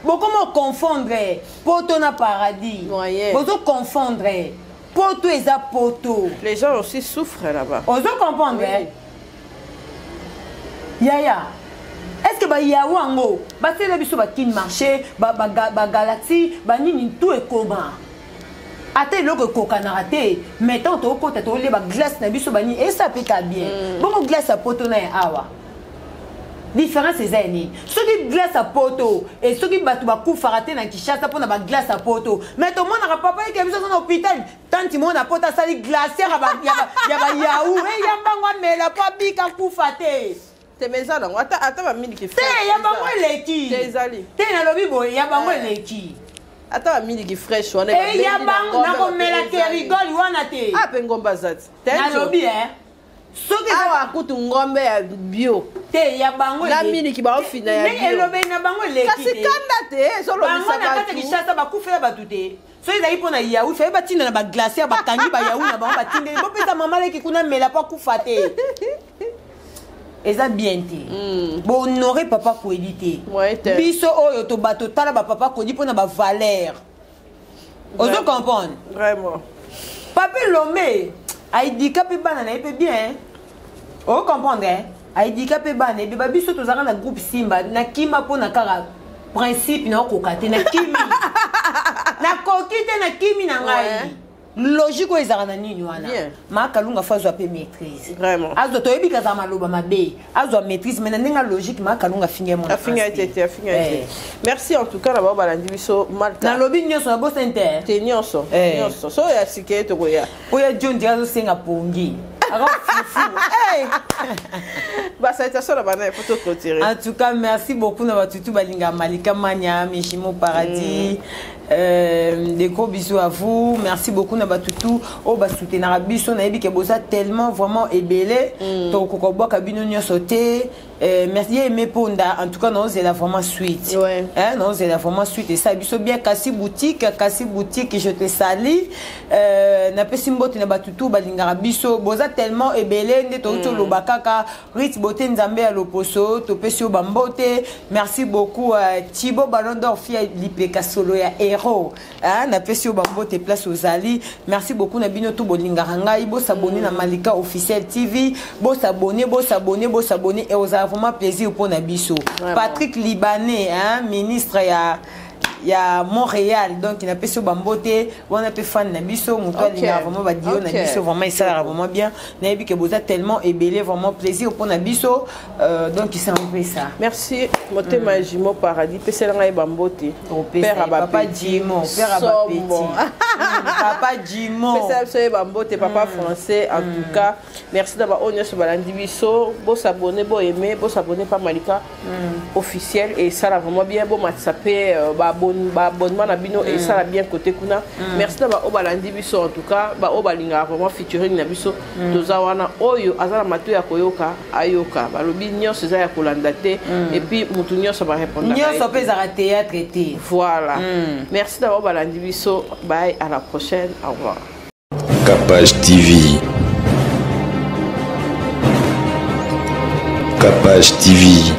bokoma oconfondre poto na paradis, bozo confondre. Poto eza poto. Les gens aussi souffrent là-bas. Ozo comprendre, oui. Yaya, est ce que bayawu yango basala biso bakine marché, bagalaxie, banini tout ekoma, ata eloko ekokanaka te. Mais ntango tokokota, tokolia baglace na biso, banini, esa mpe ka bien. Bongo glace ya poto na ya awa, différence eza ya nini? Soki glace ya poto e, soki bato bakufaka te na Kinshasa mpona baglace ya poto, mais tomonaka papa eke biso aza na hôpital, tanti moko na poto asali glacière ya bayaou, eyambango amela mpo abika, kufa te. Te, mais eza nango ata bamiliki. Te, ya bango eleki. Te, ezali. Te, nalobi boye, ya bango eleki. Ata bamiliki fresh wana. Ya bango nakomela Kerrygold wana te. Ah, mpe ngombe aza ti. Nalobi e soki awa kutu ngombe ya bio. Te, ya bango. Na miliki baofina ya bio. Elobeli na bango eleki. Kasi kanda te ezolobisa. Bango na kati ya Kinshasa bakufela bato te. Soki ezali mpo na yaourt, faye batinda na baglacière, bakangi bayaourt na bango, batindeli, bopesa mama leki kuna mela mpo akufa te. Eza bien te. Bohonore papa Kwedi te. Biso oyo to bato tala ba papa Kwedi mpona ba valeur. Ozo comprendre? Vraiment. Papa Elombe aidika mpe bana na ye mpe bien. Ozo comprendre hein? Aidika mpe bana ye ba biso tozalaka na groupe Simba na kima mpona kaka principe na okoka te na kimi. Nakoki te na kimi na ngai. Ouais. Logique oyo ezalaka na nini wana? Bien. Makalunga fo azwa mpe maîtrise. Vraiment. Azwa, toyebi kazala maloba mabe, azwa maîtrise, mais na ndenge ya logique Makalunga afinga ye mwana afinga France ye te, afinga ye te. Eh. Merci en tout cas na bao balandi biso Malta. Nalobi nyonso nabosani te. Te nyonso. Eh. Nyonso. So ya sika ye tokoya. Oyo John Dira azosenga pongi. Aka fufu. Hey! Ba salutation na bana il faut to clôturer. En tout cas, merci beaucoup na batutu balinga Malika Mania, Mishimo Paradis. Des gros bisous à vous. Merci beaucoup na batutu o ba soutenir biso na yebi ke boza tellement vraiment ebele. To kokobwaka bino nyonso te. Merci Aimé Ponda. En tout cas, nous c'est la vraiment suite. Ouais. Hein, nous c'est la vraiment suite et ça biso bien Kassi boutique, Kassi boutique, je te salue. Na pesi mbote na batutu balingaka biso boza tellement ebele nde to to loba kaka Rit Beauté Nzambe ya loposo to pesi yo bambote. Merci beaucoup Thibaut Ballon d'Or fia lipeka solo ya héros. Hein, na pesi yo bambote place ozali. Merci beaucoup na bino tout bolingaka ngai, bo s'abonner na Malika officiel TV, bo s'abonner, bo s'abonner, bo s'abonner et oza vraiment plaisir pour na biso. Vraiment. Patrick Libanais, hein, ministre ya Montréal, donc il a pesi bambote, wana pe fan na biso, moto Ok. alinga vraiment ba dio na Ok. biso, vraiment il sera vraiment bien. Nayebi ke boza tellement ebelé, vraiment plaisir pour na biso, donc il s'est un peu ça. Merci motema Jimo Paradis, pesela ngai bambote. Opesa Père ye, Abapeti. Papa Jimo, Père Abapeti. Somo. Papa Jimo. Pesela biso ye bambote, papa français en tout cas. Merci d'avoir oyo nyonso balandi biso, bo s'abonner, bo aimer, bo s'abonner par Malika officiel et ça là vraiment bien, bo matisa pe ba abonnement na bino et ça là bien côté kuna. Merci d'avoir oyo balandi biso en tout cas, ba oyo balingaka vraiment featuring na biso. Toza wana oyo aza na mato ya koyoka, ayoka. Balobi nyonso eza ya kolanda te et puis mutu nyonso ba répondre. Nyonso pe ezalaka théâtre te. Voilà. Merci d'avoir balandi biso. Bye, à la prochaine. Au revoir. Capage TV. Capage TV.